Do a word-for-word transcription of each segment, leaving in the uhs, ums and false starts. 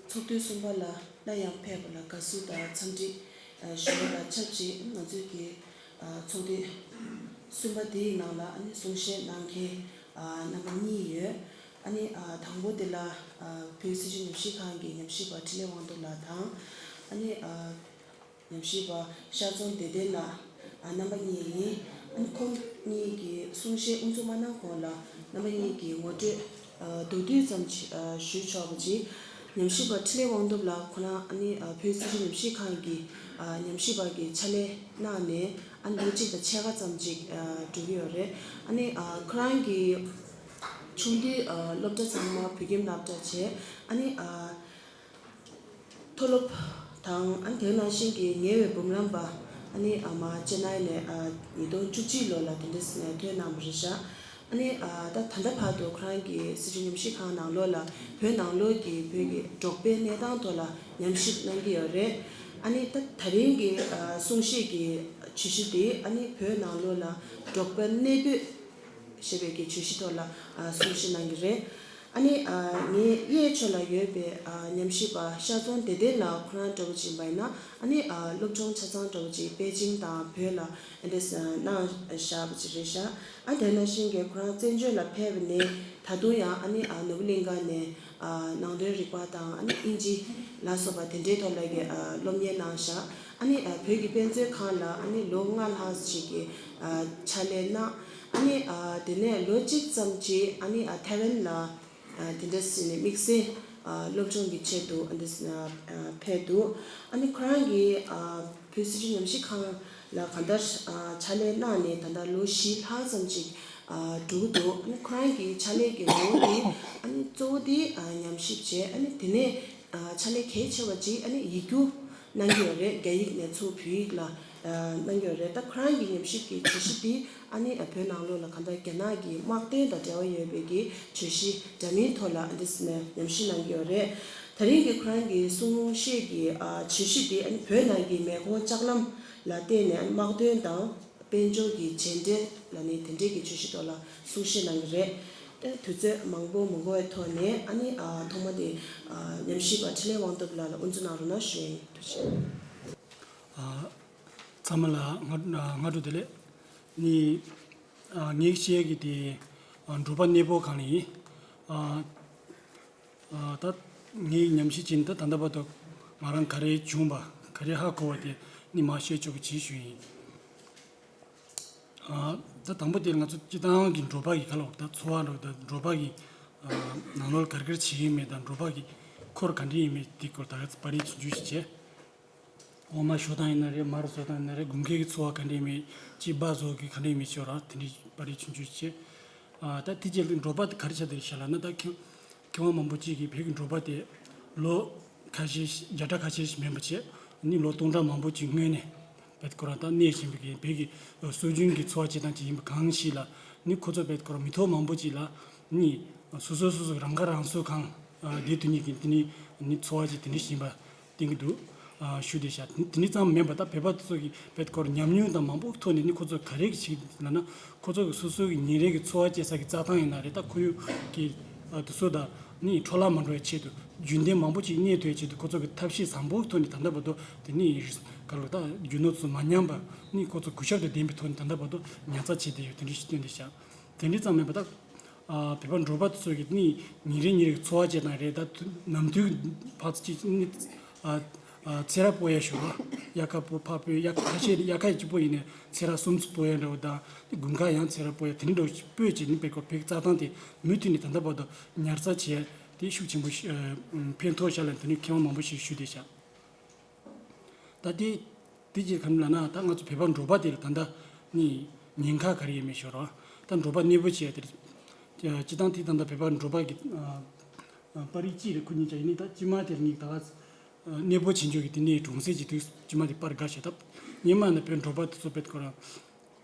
ཚོགས་དུས་གསུམ་པ་ལ་སླར་ཡང་ཕེབས་པ་ལ་དགའ་བསུ་དང་འཚམས་འདྲི་ཞུ་བ་དང་ཆབས་ཅིག་ང་ཚོའི་གི་ཚོགས་དུས་གསུམ་པ་འདིའི་ནང་ལ་ཨ་ནི་གསུང་བཤད་གནང་མཁན་རྣམ་པ་གཉིས་ཡོད། ཨ་ནི་དང་པོ་དེ་ལ་བོད་སྲིད་བྱུས་ཉམས་ཞིབ་ཁང་གི་ཉམས་ཞིབ་པ་འཕྲིན་ལས་དབང་ཐོབ་ལགས་དང་། ཨ་ནི། ཉམས་ཞིབ་པ་ཤར་རྫོང་བདེ་ལྡན་ལགས་རྣམ་པ་གཉིས་ཡིན། ཁོང་གཉིས་ཀྱིས་གསུང་བཤད་དབུ་འཛུགས་མ་གནང་གོང་ལ་རྣམ་པ་གཉིས་ཀྱིས་ངོ་སྤྲོད་མདོར་བསྡུས་ཙམ་ཞིག་ཞུས་ཆོག་པ་ཅིག་ཉམས་ཞིབ་པ་འཕྲིན་ལས་དབང་ཐོབ་ལགས་ཁོ་རང་ཨ་ནི་བོད་སྲིད་བྱུས་ཉམས་ཞིབ་ཁང་གི་ཉམས་ཞིབ་པ་གི་ཕྱག་ལས་གནང་ནས་ཨ་ནི་ལོ་གཅིག་དང་ཕྱེད་ཀ་ཙམ་ཅིག་འགྲོ་གི་ཡོད་རེད། ཨ་ནི་ཁོ་རང་གི་ཆུང་དུས་སློབ་གྲྭ་ཚང་མ་བོད་ཁྱིམ་སློབ་གྲྭ་བྱས། ཨ་ནི། མཐོ་སློབ་དང་ཨ་ནི་དེ་ནང་བཞིན་གྱི་ཉེ་བའི་འབུམ་རམས་པ་ཨ་ནི་ཨ་མ་ཅེ་ནའི་ནས་ཨ་ཉིས་སྟོང་བཅུ་གཅིག་ལོ་ལ་དེ་འདྲ་ཐོན་གནང་བ་རེད་ཤག་ཨ་ནི་ཨ་ད་ད་ལྟ་བར་དུ་ཁོ་རང་གི་སྲིད་བྱུས་ཉམས་ཞིབ་ཁང་ནང་ལོགས་ལ་བོད་ནང་ལོགས་ཀྱི་བོད་ཀྱི་འབྲོག་པའི་གནས་སྟངས་ཐོག་ལ་ཉམས་ཞིབ་གནང་གི་ཡོད་རེད། ཨ་ནི་ད་ད་རིང་གི་ཨ་གསུང་བཤད་ཀྱི་བརྗོད་གཞི་དེ་ཨ་ནི་བོད་ནང་ལོགས་ལ་འབྲོག་པའི་གནས་སྡོད་ཞེས་པའི་གི་བརྗོད་གཞི་ཐོག་ལ་ཨ་གསུང་བཤད་གནང་གི་རེད། ཨ་ནི་ཨ་ངའི་གཡས་ཕྱོགས་ལ་ཡོད་པའི་ཨ་ཉམས་ཞིབ་པ་ཤར་རྫོང་བདེ་ལྡན་ལགས་ཁོ་རང་འདྲ་བོ་ཅིག་ཡིན་པ་ཡིན་ན་ཨ་ནི་ཨ་སློབ་སྦྱོང་ཆ་ཚང་འདྲ་བོ་ཅིག་པེ་ཅིང་དང་བོད་ལ་ཨ་འདྲས་གནང་བཞག་པ་ཅིག་རེད་ཤག་ཨ་དེ་ནང་བཞིན་གྱི་ཁོ་རང་བཙན་བྱོལ་ལ་ཕེབས་པ་ནས་ད་དུང་ཡང་ཨ་ནི་ཨ་ནོར་བུ་གླིང་ག་ནས་ཨ་ནང་དོན་རིག་པ་དང་ཨ་ནི་དབྱིན་ཇི་ལ་སོགས་པ་དེ་འདྲའི་ཐོག་ལ་གི་ཨ་སློབ་གཉེར་གནང་བཞག་ཨ་ནི་ཨ་བོད་ཀྱི་དཔེ་མཛོད་ཁང་ལ་ཨ་ནི་ལོ་ལྔ་ལྷག་ཅིག་གི་ཨ་ཕྱག་ལས་གནང་། ཨ་ནི་ཨ་དེ་ནས་ལོ་གཅིག་ཙམ་ཅིག་ཨ་ནི་ཨ་ཐའེ་ཝན་ལ་ཨ་དེ་འདྲ་ཟེར་ནས་དམིགས་བསལ་ཨ་སློབ་སྦྱོང་གི་ཆེད་དུ་ཨ་འདི་ཨ་ཕེབས་འདུག་ཨ་ནི་ཁོ་རང་གིས་ཨ་བོད་སྲིད་བྱུས་ཉམས་ཞིབ་ཁང་ལ་གང་ལྟར་ཨ་ཕྱག་ལས་གནང་ནས་ད་ལྟ་ལོ་བཞི་ལྷག་ཙམ་ཅིག་ཨ་འགྲོ་གི་འདུག་ཨ་ནི་ཁོ་རང་གི་ཕྱག་ལས་ཀྱི་ངོ་བོ་དེ་ཨ་ནི་གཙོ་བོ་དེ་ཨ་ཉམས་ཞིབ་བྱས། ཨ་ནི་དེ་ནས་ཨ་ཕྱག་ལས་གལ་ཆེ་བ་ཅིག་ཨ་ནི་ཡིག་སྒྱུར་གནང་གི་ཡོད་རེད། རྒྱ་ཡིག་ནས་ཚུར་བོད་ཡིག་ལ་ཨ་གནང་གི་ཡོད་རེད། ད་ཁོ་རང་གི་ཉམས་ཞིབ་ཀྱི་བརྗོད་གཞི་དེ་ཨ་ནི་ཨ་བོད་ནང་ལོགས་ལ་གང་ལྟར་རྒྱ་ནག་གི་དམག་དོན་དང་འབྲེལ་བ་ཡོད་པའི་གི་བརྗོད་གཞི་འདྲ་མིན་ཐོག་ལ་ཨ་འདི་ནས་ཉམས་ཞིབ་གནང་གི་ཡོད་རེད། ད་རིང་གི་ཁོ་རང་གི་གསུང་བཤད་ཀྱི་ཨ་བརྗོད་གཞི་དེ་ཨ་ནི་བོད་ནང་གི་མེ་འཁོར་ལྕགས་ལམ་ལ་བརྟེན་ནས་ཨ་ནི་དམག་དོན་དང་། དཔལ་འབྱོར་གྱི་རྗེས་འབྲས་ལ་ནི་དེ་འབྲེལ་གྱི་བརྗོད་གཞི་ཐོག་ལ་གསུང་བཤད་གནང་གི་རེད། ཨེ་དུས་ཚོད་མང་པོ་མི་འགོར་བའི་ཐོག་ནས་ཨ་ནི་ཨ་ཐོག་མ་དེ་ཨ་ཉམས་ཞིབ་པ་འཕྲིན་ལས་དབང་ཐོབ་ལགས་ལ་དབུ་འཛུགས་གནང་རོགས་གནང་ཞུ་ཡ་ཡིན། ཐུགས་རྗེ་ཆེ། ཨ་ཚང་མ་ལ་སྔ་སྔ་དྲོ་བདེ་ལེགས། ནི་ཨ་ངས་བཤད་ཀྱི་དེ་ཨ་འབྲོག་པ་གནས་སྤོ་གང་ལ་ཡིན། ཨ། ཨ་ད་ངས་ཉམས་ཞིབ་བྱས་ནས་ད་ད་ལྟ་བར་དུ་ང་རང་ག་རེ་བྱུང་བ་ག་རེ་ཧ་གོ་བ་དེ་ནི་མར་བཤད་ཆོག་པ་བྱེད་ཞུ་ཡིན། ཨ་ད་དང་པོ་དེ་ང་ཚོ་སྤྱི་བཏང་གི་འབྲོག་པ་གི་ག་ལ་འོག་ད་འཚོ་བ་འགྲོ་ད་འབྲོག་པ་གི་ཨ་ནང་ལོགས་ག་རེ་ག་རེ་བྱེད་ཀྱི་ཡིན་མེད་དང་འབྲོག་པ་གི་འཁོར་ག་འདྲ་ཡིན་མེད་དེ་སྐོར་ད་ག་ཚོད་པར་རིས་ཆུང་ཆུང་ཞིག་བྱས། འོ་མ་བཞོ་སྟངས་ཡིན་ན་རེད། མར་བཟོ་སྟངས་ཡིན་ན་རེད། དགུན་ཁའི་འཚོ་བ་ག་འདྲས་མེད། དཔྱིད་འབའ་བཟོ་གི་ག་འདྲས་མེད་ཅོག་ར་དེ་འདྲས་པར་རིས་ཆུང་ཆུང་བྱས། ཨ་ད་དེ་རྗེས་ལ་འབྲོག་པ་དེ་ག་རེ་ཆགས་བསྡད་ཤག་ལབ་ན། ད་མཁས་མཁས་དབང་མང་པོ་ཅིག་གིས་བོད་ཀྱི་འབྲོག་པ་དེ་ལོ་ཁ་ཤས་བརྒྱ་ཕྲག་ཁ་ཤས་ཤིག་མིན་པ་བྱས་ནི་ལོ་སྟོང་ཕྲག་མང་པོ་ཅིག་སྔོན་ནས་བེད་ཁོ་རང་ད་གནས་བཞིན་པའི་བོད་ཀྱི་སྲོལ་རྒྱུན་གྱི་འཚོ་བ་སྐྱེལ་སྟངས་ཅིག་ཡིན་པ་གང་ཞིག་ལ་ནི་ཁོ་ཚོ་བེད་ཁོ་རང་མི་ཐོག་མང་པོ་ཅིག་ལ་ནི་སོ་སོ་སོ་སོ་རང་ཁ་རང་གསོ་ཁང་བསྡད་ཐུབ་མཁན་གྱི་དེ་ནི་ནི་འཚོ་བ་ཅིག་དེ་འདྲ་ཞིག་ཡིན་པ། བསྟན་གྱི་འདུག་ཨ་ཞུ་བདེ་ཤག་དེ་འདྲ་ཙམ་མིན་པ་ད་བོད་པ་ཚོ་གི་བེད་ཁོ་རང་ཉམས་མྱོང་དང་མང་པོ་ཐོག་ནས་ནི་ཁོ་ཚོ་ག་རེ་གི་བྱེད་ཀྱི་ལབ་ན། ཁོ་ཚོ་གི་སོ་སོ་གི་ཉིན་རེ་གི་འཚོ་བ་སྐྱེལ་ས་གི་རྩྭ་ཐང་ཡིན་ན་རེད། ད་ཁོར་ཡུག་གི་ཨ་དེ་ཚོ་དང་ནི་འཕྲོ་བརླག་མ་འགྲོ་བའི་ཆེད་དུ་རྒྱུན་ལྡན་མང་པོ་ཅིག་གནས་ཐུབ་པའི་ཆེད་དུ་ཁོ་ཚོ་གི་ཐབས་ཤེས་བཟང་པོ་ཐོག་ནས་ད་ལྟ་བར་དུ་དེ་ནི་ག་ལ་ད་རྒྱུ་ནོར་ཚོ་མ་ཉམས་པ་ནི་ཁོ་ཚོ་གུས་ཞབས་དང་ལྡན་པའི་ཐོག་ནས་ད་ལྟ་བར་དུ་ཉར་ཚགས་བྱས་བསྡད་ཡོད། དེ་འདྲ་ཞིག་སྟོན་བདེ་ཤག་དེ་འདྲ་ཙམ་མིན་པ་ད། ཨ་བོད་པ་འབྲོག་པ་ཚོ་གི་ནི་ཉིན་རེ་ཉིན་རེ་གི་འཚོ་བ་བྱེད་སྟངས་རེད། ད་ནམ་དུས་ཕར་ཅིག་ནི་ཨ་ཨ་ཚེ་རབས་སྤོ་ཡ་ཞོར་དབྱར་ཁ་སྤོ་ཕར་སྤོས། དབྱར་ཁ་ཤས་དབྱར་ཁ་གཅིག་པོ་ཡིན་ནའི་ཚེ་རབས་གསུམ་ཚོ་སྤོ་ཡ་འདྲ་བོ་དང་ནི་དགུན་ཁ་ཡང་ཚེ་རབས་སྤོ་ཡ་དེ་འདྲ་འདྲ་བོ་ཞིག་སྤོས་བྱས་ནི་བེད་ཁོ་བོད་ཀྱི་རྩྭ་ཐང་དེ་མུ་མཐུད་ནས་ད་ལྟ་བར་དུ་ཉར་ཚགས་བྱས་དེ་ཤུགས་ཆེན་པོ་ཞིག་ཕན་ཐོགས་ཤག་ལབ་དེ་ནི་མཁས་དབང་མང་པོ་ཞིག་ཞུ་བསྡད་ཤག་ད་དེ་དེ་ཅིག་ག་རེ་ལབ་ན། ད་ང་ཚོ་བོད་པ་འབྲོག་པ་དེ་ལ་ད་ལྟ་ནི་ཉེན་ཁ་ག་རེ་ཡོད་མེད་ཤོད་རོགས། ད་འབྲོག་པ་གནས་སྤོ་བྱས་དེར་སྤྱི་བཏང་དེ་ད་ལྟ་བོད་པ་འབྲོག་པ་གི་ཨ་ཨ་པར་རིས་གཅིག་རེད། ཁོ་གཉིས་ཆ་ཡིན་ནི་ད་སྤྱི་མ་དེར་ངེས་ད་ག་གནས་སྤོ་བྱེད་འཇོག་གི་དེ་ནས་གྲོང་གསེབ་ཀྱི་དུས་སྤྱི་མ་དེ་པར་དགའ་ཞེ་ཐབས་སྙེ་མ་ན་བོད་འབྲོག་པ་དེ་ཚོ་བེད་ཁོ་རང་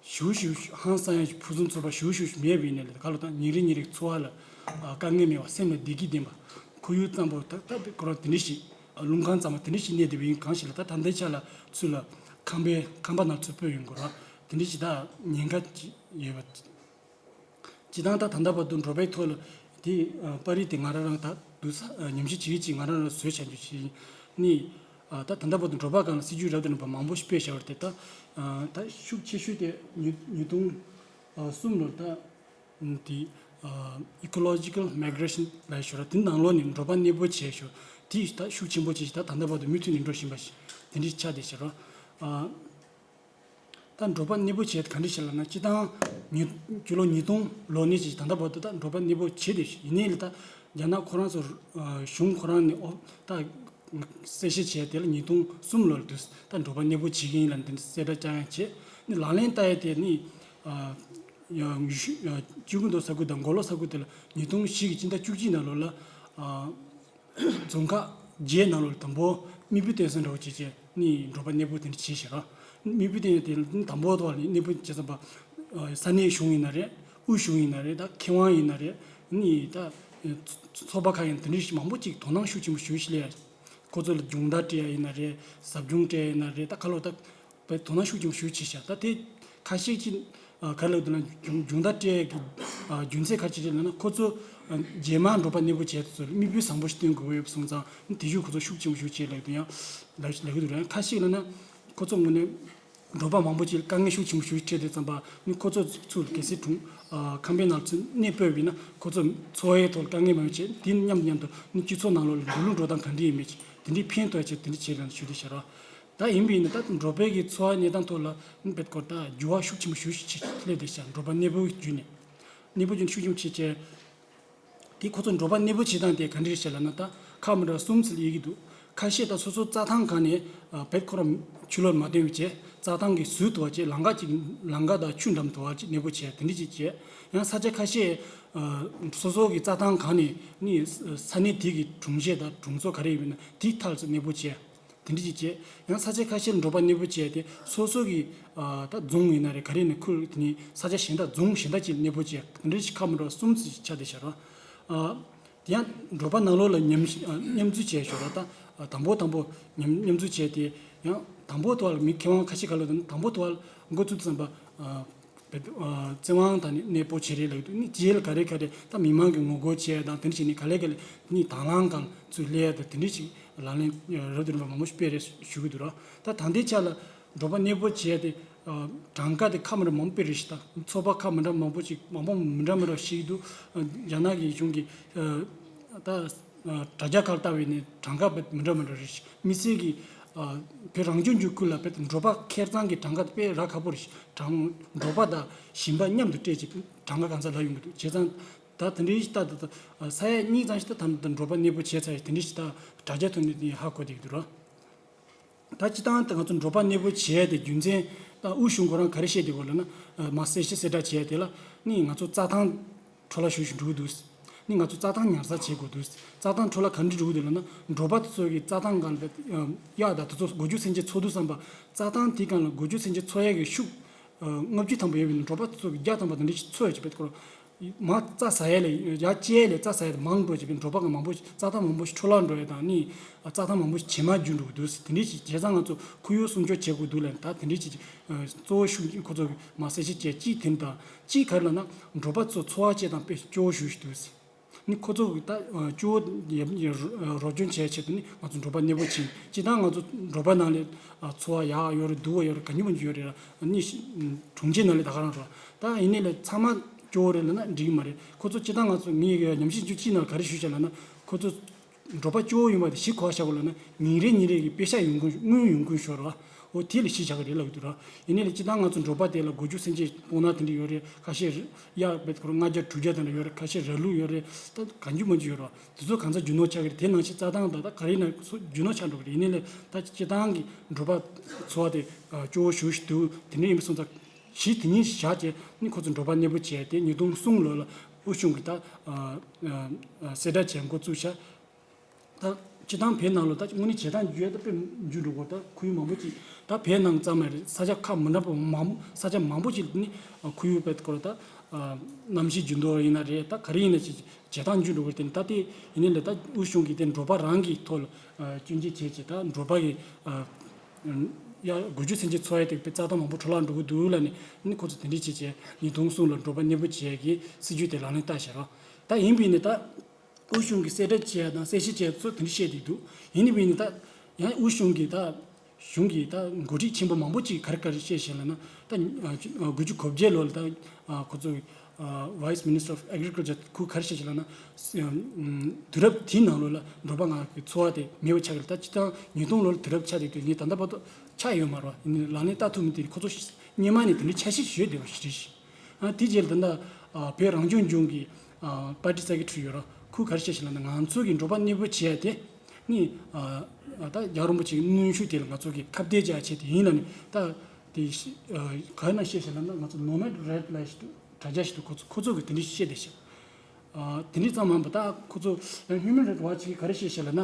ཞུ་ཞུ་ཧང་སང་ཡ་ཞིག་ཕུན་སུམ་ཚོགས་པ་ཞུ་ཞུ་ཞིག་མེད་པ་ཡིན་ནའི་ལ་ག་ལོ་ད་ཉིན་རེ་ཉིན་རེ་འཚོ་བ་ལ་ཨ་དཀའ་ངལ་མེད་པ་སེམས་ལ་བདེ་སྐྱིད་ལྡན་པ་ཁོར་ཡུག་གཙང་པོ་ད་ལྟ་བོད་ཁོ་རང་དེ་འདྲ་ཞིག་རླུང་ཁམས་གཙང་མ་དེ་འདྲ་ཞིག་གནས་བསྡད་པ་ཡིན། གང་ཞིག་ལ་ད་ད་ལྟའི་ཆ་ལ་ཚུར་ལ་ཁང་པའི་ཁང་པ་ནང་ཚུར་སྤོས་ཡོང་དགོས་ར། དེ་འདྲ་ཞིག་ད་ཉེན་ཁ་ཅིག་ཡོད་པ། སྤྱི་བཏང་ད་ད་ལྟ་བར་དུ་འབྲོག་པའི་ཐོག་ལ་དེ་ཨ་པར་རིས་དེ་ང་རང་རང་ད་ དུ་ས་ཉམས་ཞིབ་བྱེད་ཀྱི་ང་རང་ལ་བཟོས་བྱ་རྒྱུ་ཞིག་ནི། ད་ད་ལྟ་བར་དུ་འབྲོག་པ་སྒང་ལ་སྲིད་ཇུས་རབ་དང་རིམ་པ་མང་པོ་ཞིག་སྤེལ་བཞག་པ་རེད་དེ། ད་ད་ཤུགས་ཆེ་ཤོས་དེ་ཉིས་ཉིས་སྟོང་གསུམ་ལོར་ད་དེ་Ecological Migration ལབ་ཞོར་དེ་ནང་ལོགས་ནས་འབྲོག་པ་གནས་སྤོ་བྱས་ཞོར་དེ་ད་ཤུགས་ཆེན་པོ་ཅིག་ད་ད་ལྟ་བར་དུ་མུ་མཐུད་ནས་འགྲོ་བཞིན་པ་ཞིག་དེ་འདྲ་ཆགས་བསྡད་ཤག་རོ། ད་འབྲོག་པ་གནས་སྤོ་བྱས་ཏེ་ག་འདྲ་ཞིག་ལབ་ན། སྤྱིར་བཏང་ཉིས་སྤྱི་ལོ་ཉིས་སྟོང་ལོ་ནས་ཅིག་ད་ལྟ་བར་དུ་ད་འབྲོག་པ་གནས་སྤོ་བྱས་ཏེ་ཡིན་ནའི་ལ། ད་རྒྱ་ནག་ཁོ་རང་ཚོ་གཞུང་ཁོ་རང་ནས་ཨོ་ད་གསལ་བཤད་བྱས་དེ་ལ་ཉིས་སྟོང་གསུམ་ལོར་དུས་ད་འབྲོག་པ་གནས་སྤོ་བྱེད་ཀྱི་ཡིན་ལབ་འདི་གསལ་བསྒྲགས་བསྐྱངས་ཡང་བྱས་ནི། ལག་ལེན་བསྟར་ཡ་དེ་ནི་ཡང་ཡུལ་ཤུལ་ཡང་ཅིན་ཀུང་ཏོ་ས་ཁུལ་དང་མགོ་ལོག་ས་ཁུལ་དེ་ལ་ཉིས་སྟོང་བཞི་གི་སྤྱི་ཟླ་བཅུ་གཅིག་ནང་ལོགས་ལ། རྫོང་ཁག་བརྒྱད་ནང་ལོགས་དང་པོ་མི་བུ་སྟོན་ས་འདྲ་བོ་བྱས་བྱས་ནི་འབྲོག་པ་གནས་སྤོ་དེ་འདྲ་བྱས་ཤག་ར། མི་བུ་སྟོན་དེ་དང་པོ་ཐོག་ནས་གནས་སྤོ་བྱས་ཙམ་པ། ས་གནས་གཞུང་ཡིན་ན་རེད། དབུས་གཞུང་ཡིན་ན་རེད། ད་མཁས་དབང་ཡིན་ན་རེད། ནི་ད་ཚོགས་པ་ཁག་ཡིན་ན་དེ་འདྲ་ཞིག་མང་པོ་ཅིག་དོ་སྣང་ཤུགས་ཆེན་པོ་ཞུ་ཞིག་སླེབས་ཡ། ཁོ་ཚོ་ལ་སྦྱོང་བརྡར་སྤྲད་ཡ་ཡིན་ན་རེད། ཟབ་སྦྱོང་སྤྲད་ཡ་ཡིན་ན་རེད། ད་ག་ལོ་ད་བས་དོ་སྣང་ཤུགས་ཆེན་པོ་ཞིག་བྱས་ཤག་ད་དེ་ཁ་ཤས་ཀྱིས་ག་རེ་ལབ་འདུག་ན། སྦྱོང་བརྡར་སྤྲད་ཀྱི་རྒྱུ་མཚན་ག་ཅི་རེད་ལབ་ན། ཁོ་ཚོ་རྗེས་མ་འབྲོག་པ་གནས་སྤོ་བྱས་ཚོ་མི་བུ་བཟང་པོ་ཞིག་སྟོན་དགོས་ཡོད་པ་སོང་ཙང་དེ་ཤུགས་ཁོ་ཚོ་ཤུགས་ཆེན་པོ་ཞིག་བྱས་ལབ་འདུག་ཡང་ལབ་ལབ་ཀྱི་འདུག་ར། ཁ་ཤས་ལབ་ན་ཁོ་ཚོ་དངོས་གནས་འབྲོག་པ་མང་པོ་ཅིག་དཀའ་ངལ་ཤུགས་ཆེན་པོ་ཞིག་འཕྲད་དུས་ཙམ་པ་ནི་ཁོ་ཚོ་ཚུར་གལ་སྲིད་གྲོང་ཁང་པའི་ནང་ཚུར་གནས་སྤོས་པ་ཡིན་ན་ཁོ་ཚོ་འཚོ་བའི་ཐོག་དཀའ་ངལ་མང་པོ་བྱས། དེ་མཉམ་དུ་མཉམ་དུ་ནི་སྤྱི་ཚོགས་ནང་ལོགས་ལ་འགྲོ་ལུགས་འགྲོ་སྟངས་ག་འདྲ་ཡིན་མིན་དེ་འདྲའི་ཕན་ཐོགས་ཆེད་དེ་འདྲ་བྱས་རང་ཞུ་དེ་ཤར་བ། ད་ཡིན་པ་ཡིན་ན་ད་འབྲོག་པའི་གི་འཚོ་བ་གནས་སྟངས་ཐོག་ལ་ནི་བེད་ཀོར་ད་འགྱུར་བ་ཤུགས་ཆེན་པོ་ཞིག་ཞིག་སླེབས་བསྡད་ཤག་འབྲོག་པ་གནས་སྤོ་བརྒྱུད་ནས། གནས་སྤོ་བརྒྱུད་ནས་ཤུགས་ཆེན་པོ་བྱས་བྱས། དེ་ཁོ་ཚོ་འབྲོག་པ་གནས་སྤོ་བྱེད་སྟངས་དེ་ག་འདྲ་རེད་ལབ་ན། ད་ཁག་མི་འདྲ་བ་གསུམ་ཙམ་དབྱེ་གི་འདུག་ཁ་ཤས་ད་སོ་སོ་རྩྭ་ཐང་སྒང་ནས་བེད་ཁོ་རང་ཆུ་ལོག་མ་ཐོན་པ་བྱས། རྩྭ་ཐང་གི་ཟུར་དུ་བ་བྱས། ལམ་ཁ་ཅིག་ལམ་ཁ་དང་ཆུ་འགྲམ་དུ་བ་ཅིག་གནས་སྤོ་བྱས། དེ་འདྲ་ཅིག་བྱས། ཡང་ས་ཆ་ཁ་ཤས་སོ་སོ་གི་རྩྭ་ཐང་སྒང་ནས་ནི་ས་གནས་དེ་གི་གྲོང་གཞས་དང་གྲོང་ཚོ་ག་རེ་ཡོད་པ་ན་དེའི་མཐའ་ཚོ་གནས་སྤོ་བྱས། དེ་འདྲ་ཅིག་བྱས། ཡང་ས་ཆ་ཁ་ཤས་ལ་འབྲོག་པ་གནས་སྤོ་བྱས་ཏེ་སོ་སོ་གི་ད་རྫོང་ཡིན་ན་རེད། ག་རེ་ནས་ཁུལ་དེ་ནས་ས་ཆ་གཞན་དག་རྫོང་གཞན་དག་ཅིག་ལ་གནས་སྤོ་བྱས། དེ་འདྲ་ཞིག་ཁག་མི་འདྲ་བ་གསུམ་ཙམ་ཞིག་ཆགས་བསྡད་ཤག་ར། དེ་ཡང་འབྲོག་པ་ནང་ལོགས་ལ་མཉམ་མཉམ་འཛུལ་བྱས་ཞོར་ལ་ད་དང་པོ་དང་པོ་མཉམ་མཉམ་འཛུལ་བྱས་ཏེ། ཡང་དང་པོ་དུ་བ་ལ་མི་མཁས་དབང་ཁ་ཤས་ག་ལ་དང་དང་པོ་དུ་བ་ལ་འགོ་བཙུགས་ཙམ་པ། བཙན་དབང་དང་ནི་གནས་སྤོ་བྱེད་རེས་ལབ་འདུག་ནི་རྗེས་ལ་ག་རེ་ག་རེ་ད་མི་མང་གི་ངོ་རྒོལ་བྱས་དང་དེ་འདྲ་བྱས་ནས་ག་ལེ་ག་ལེ་ནི་དང་བླངས་སྒང་ཚུར་སླེབས་ཡ་དང་དེ་འདྲ་ཞིག་ལག་ལེན་རབ་དང་རིམ་པ་མང་པོ་ཞིག་སྤེལ་རེས་ཞུ་གི་འདུག་ར། ད་ད་ལྟའི་ཆ་ལ་འབྲོག་པ་གནས་སྤོ་བྱས་ཏེ་གྲངས་ཀ་དེ་ཁག་མི་འདྲ་མང་པོ་སྤེལ་རེས་ཤིག་ད་ཚོགས་པ་ཁག་མི་འདྲ་མང་པོ་ཞིག་མང་པོ་མི་འདྲ་མི་འདྲ་ཞིག་འདུག་རྒྱ་ནག་གི་གཞུང་གི་ད་དྲ་རྒྱ་ཁག་ལ་ལྟ་བས་ནི་གྲངས་ཀ་དཔེ་མི་འདྲ་མི་འདྲ་རེད། དམིགས་བསལ་གྱི་བོད་རང་སྐྱོང་ལྗོངས་ཁུལ་ལ་དཔེ་འབྲོག་པ་ཁེར་གཙང་གི་གྲངས་ཀ་དཔེ་རག་ཁག་པོ་རེད། གྲངས་འབྲོག་པ་དང་ཞིང་པ་མཉམ་དུ་སྤྲད་ཅིག་གྲངས་ཀ་གང་ས་ལ་ཡོང་གི་འདུག་བྱས་ཙང་ད་དེ་འདྲའི་ལྟ་ད་ས་ཡ་གཉིས་ཙམ་ཞིག་ད་ད་འབྲོག་པ་གནས་སྤོ་བྱས་ཚར་ཡ་དེ་འདྲ་ཞིག་ད་དྲ་རྒྱ་ཐོག་ནས་ཧ་གོ་བསྡད་ཀྱི་འདུག་ར། ད་སྤྱིར་བཏང་ད་ང་ཚོ་འབྲོག་པ་གནས་སྤོ་བྱས་ཏེ་རྒྱུ་མཚན་ད་དབུས་གཞུང་ཁོ་རང་ག་རེ་བཤད་དེ་གོ་ལབ་ན། མ་གསལ་བཤད་གསལ་བསྒྲགས་བྱས་དེ་ལ་ནི་ང་ཚོ་རྩྭ་ཐང་འཕྲོ་བརླག་ཞེ་པོ་ཞིག་འགྲོ་གི་འདུག་ནི་ང་ཚོ་རྩྭ་ཐང་ཉར་ཚགས་བྱེད་དགོས་འདུག་རྩྭ་ཐང་འཕྲོ་བརླག་ག་འདྲ་འགྲོ་གི་འདུག་ལབ་ན། འབྲོག་པ་དེ་ཚོ་གི་རྩྭ་ཐང་སྒང་ལ་གཡག་དང་དེ་ཚོ་སྒོ་ཕྱུགས་སེམས་ཅན་འཚོ་དུས་ཙམ་པ་རྩྭ་ཐང་དེའི་སྒང་ལ་སྒོ་ཕྱུགས་སེམས་ཅན་འཚོ་ཡ་གི་ཤུགས་ལྔ་བཅུ་ཐམ་པ་ཡོད་པའི་ནང་འབྲོག་པ་དེ་ཚོ་གི་བརྒྱ་ཐམ་པ་དེ་འདྲ་ཞིག་འཚོ་ཡ་ཅིག་བེད་ཁོ་རང་མ་རྩྭ་ཟ་ཡ་ལས་ཡ་བཅད་ལས་རྩྭ་ཟ་ཡ་དེ་མང་འགྲོ་ཅིག་བེད། འབྲོག་པ་གི་མང་པོ་ཞིག་རྩྭ་ཐང་མང་པོ་ཞིག་འཕྲོ་བརླག་འགྲོ་ཡ་དང་ནི་རྩྭ་ཐང་མང་པོ་ཞིག་བྱེ་མ་འགྱུར་འགྲོ་གི་འདུག་དེ་འདྲ་ཞིག་བྱས་ཙང་ང་ཚོ་ཁོར་ཡུག་སྲུང་སྐྱོབ་བྱེད་དགོས་འདུག་ལབ་ད་དེ་འདྲ་ཞིག་གཙོ་བོ་ཤུགས་ཁོ་ཚོ་མ་གསལ་བཤད་བྱས་གཅིག་དེ་དང་གཅིག་ག་རེ་ལབ་ན་འབྲོག་པ་ཚོ་འཚོ་བ་སྐྱེལ་སྟངས་དཔེ་སྐྱོ་བོ་ཞེ་པོ་ཞིག་འདུག་ནི་ཁོ་ཚོ་གི་ད་སྐྱོ་བོ་ཡ་ཡ་རོགས་སྐྱོར་བྱེད་ཆེད་དུ་ནི་ང་ཚོ་འབྲོག་པ་གནས་སྤོ་ཕྱིན། སྤྱིར་བཏང་ང་ཚོ་འབྲོག་པ་ནང་ལས་འཚོ་བ་ཡག་ཡོད་རེད། སྡུག་པ་ཡོད་རེད། ག་ཉུ་མ་ཉུ་ཡོད་རེད་ནི་གྲོང་ཁྱེར་ནང་ལས་ད་ག་རང་རེད། ད་ཡིན་ནའི་ལས་ཚང་མ་སྐྱོ་བོ་རེད་ལབ་ན་འགྲིག་གི་མ་རེད། ཁོ་ཚོ་སྤྱིར་བཏང་ང་ཚོ་ངའི་ཉམས་ཞིབ་བཅུ་གཅིག་ནང་ག་རེ་ཞུས་བྱས་ལབ་ན་ཁོ་ཚོ་འབྲོག་པ་སྐྱོ་བོ་ཡིན་པ་དེ་གཞི་ག་པར་བཞག་དགོས་ལབ་ན་ཉིན་རེ་ཉིན་རེ་གི་པེ་ཤག་ཡོང་གི་དངུལ་ཡོང་གི་ཤོར་བ། འོ་དེ་ལ་གཞི་བཞག་གི་རེད་ལབ་ཀྱི་འདུག་ར། ཡིན་ནའི་ལས་སྤྱིར་བཏང་ང་ཚོ་འབྲོག་པ་དེ་ལ་སྒོ་ཕྱུགས་སེམས་ཅན་སྤོ་ན་དེ་འདྲ་ཡོད་རེད། ཁ་ཤས་གཡག་བེད་ཁོ་རང་ལྔ་བརྒྱ་དྲུག་བརྒྱ་དེ་འདྲ་ཡོད་རེད། ཁ་ཤས་ར་ལུག་ཡོད་རེད། ད་གང་རྒྱུ་མང་རྒྱུ་ཡོད་རེད། དེ་ཚོ་གང་ཚ་རྒྱུ་ནོར་ཆགས་ཀྱི་རེད། དེ་ནང་བཞིན་རྩྭ་ཐང་དང་ད་ག་རེ་ན་ཚོ་རྒྱུ་ནོར་ཆགས་འགྲོ་གི་རེད། ཡིན་ནའི་ལས་ད་སྤྱིར་བཏང་གི་འབྲོག་པ་འཚོ་བ་དེ་སྐྱོ་བོ་ཞེ་པོ་ཞིག་འདུག་དེ་འདྲ་ཡིན་པ་སོང་ཙང་གཞི་དེ་ཉིད་བཞག་བྱས་ནི་ཁོ་ཚོ་འབྲོག་པ་གནས་སྤོ་བྱས་ཏེ་ཉིས་སྟོང་གསུམ་ལོ་ལ་དབུས་གཞུང་གི་ད་གསལ་བསྒྲགས་བྱས་འགོ་བཙུགས་ཤག་ད་སྤྱིར་བཏང་བོད་ནང་ལ་ད་དངོས་གནས་བྱེད་སྟངས་འགྱུར་ཡ་ད་དཔེ་འགྱུར་འགྲོ་གི་རེད། ད་ཁོར་ཡུག་མང་པོ་ཅིག་ད་བོད་ནང་ཙམ་མ་རེད། ས་ཆ་ཁག་མི་འདྲ་པོ་མང་ས་ཆ་མང་པོ་ཅིག་ནི་ཁོར་ཡུག་བེད་ཁོ་ར་ད་གནམ་གཤིས་འགྱུར་ལྡོག་ཡིན་ན་རེད། ད་ག་རེ་ཡིན་ན་ཅིག་བྱེད་སྟངས་འགྱུར་འགྲོ་གི་རེད། དེ་ནི་ད་དེ་ཡིན་ནའི་ལས་ད་དབུས་གཞུང་གིས་དེ་འབྲོག་པ་རང་གི་ཐོག་ལ་སྐྱོན་བརྗོད་བྱས་བྱས་ད་འབྲོག་པ་གི་ཡ་སྒོ་ཕྱུགས་སེམས་ཅན་འཚོ་ཡ་དེ་དཔེ་རྩྭ་ཐང་མང་པོ་འཕྲོ་བརླག་འགྲོ་གི་འདུག་ལབ་ནས་ནི་ཁོ་ཚོ་དེ་འདྲ་བྱས་བྱས་ཉིས་སྟོང་གསུམ་ལ་འབྲོག་པ་གནས་སྤོ་བྱས་ཀྱི་སྲིད་ཇུས་དེ་ལག་ལེན་བསྟར་བཞག་རོགས། ད་ཡིན་པས་ནི་ད། དབུས་གཞུང་གི་གསལ་བསྒྲགས་བྱས་དང་གསལ་བཤད་བྱས་ཚོ་དེ་འདྲ་བཤད་བསྡད་འདུག་ཡིན་ནའི་མིན་ནའི་ད་ཡང་དབུས་གཞུང་གི་ད་གཞུང་གི་ད་འགོ་ཁྲིད་ཆེན་པོ་མང་པོ་ཅིག་ག་རེ་ག་རེ་བཤད་བཤད་ལབ་ན། ད་དགུ་བཅུ་གོ་བརྒྱད་ལོ་ལ་ད་ཁོ་ཚོ་Vice Minister of Agriculture ཁོས་ག་རེ་བཤད་བཤད་ལབ་ན། དུས་རབས་དེའི་ནང་ལོགས་ལ་འབྲོག་པ་ང་གི་འཚོ་བ་དེ་མེད་པ་ཆགས་ཀྱི་རེད། ད་སྤྱིར་བཏང་ཉིས་སྟོང་ལོ་ལ་དུས་རབས་ཆགས་བསྡད་དུས་ངས་ད་ལྟ་བར་དུ་ཆགས་ཡོད་མ་རེད་བ། ཡིན་ནའི་ལག་ལེན་བསྟར་ཐུབ་མིན་དེ་ཁོ་ཚོ་སྔོན་མ་ནས་དེ་འདྲའི་འཆར་གཞི་བཟོས་བསྡད་པ་ཞིག་རེད། ཨ་དེ་རྗེས་ལ་ད་ལྟ་ཨ་བོད་རང་སྐྱོང་ལྗོངས་ཀྱི་ཨ་party secretary ཡོད་ར། ཁོས་ག་རེ་བཤད་ཤག་ལབ་ན། ང་ཚོ་གི་འབྲོག་པ་གནས་སྤོ་བྱས་ཏེ་ནི་ཨ་ཨ་ད་རྒྱལ་བ་རིན་པོ་ཆེ་གི་གནོན་ཤུགས་དེ་ལ་ང་ཚོ་གི་ཁ་གཏད་བཅག་ཆེད་དེ་ཡིན་ལབ་ནས། ད་དེ་ཤི་ཨ་ག་རེ་ན་བཤད་ཤག་ལབ་ན། ང་ཚོ་ནོ་མེཌ་རེཌ་ལབ་ཞིག་འདུག་དྲ་རྒྱ་ཞིག་འདུག་ཁོ་ཚོ་ཁོ་ཚོ་གི་དེ་འདྲ་བཤད་བསྡད་ཤག་ཨ་དེ་འདྲ་ཙམ་མིན་པ་ད་ཁོ་ཚོ་ཡང་Human Rights Watch གིས་ག་རེ་བཤད་ཤག་ལབ་ན།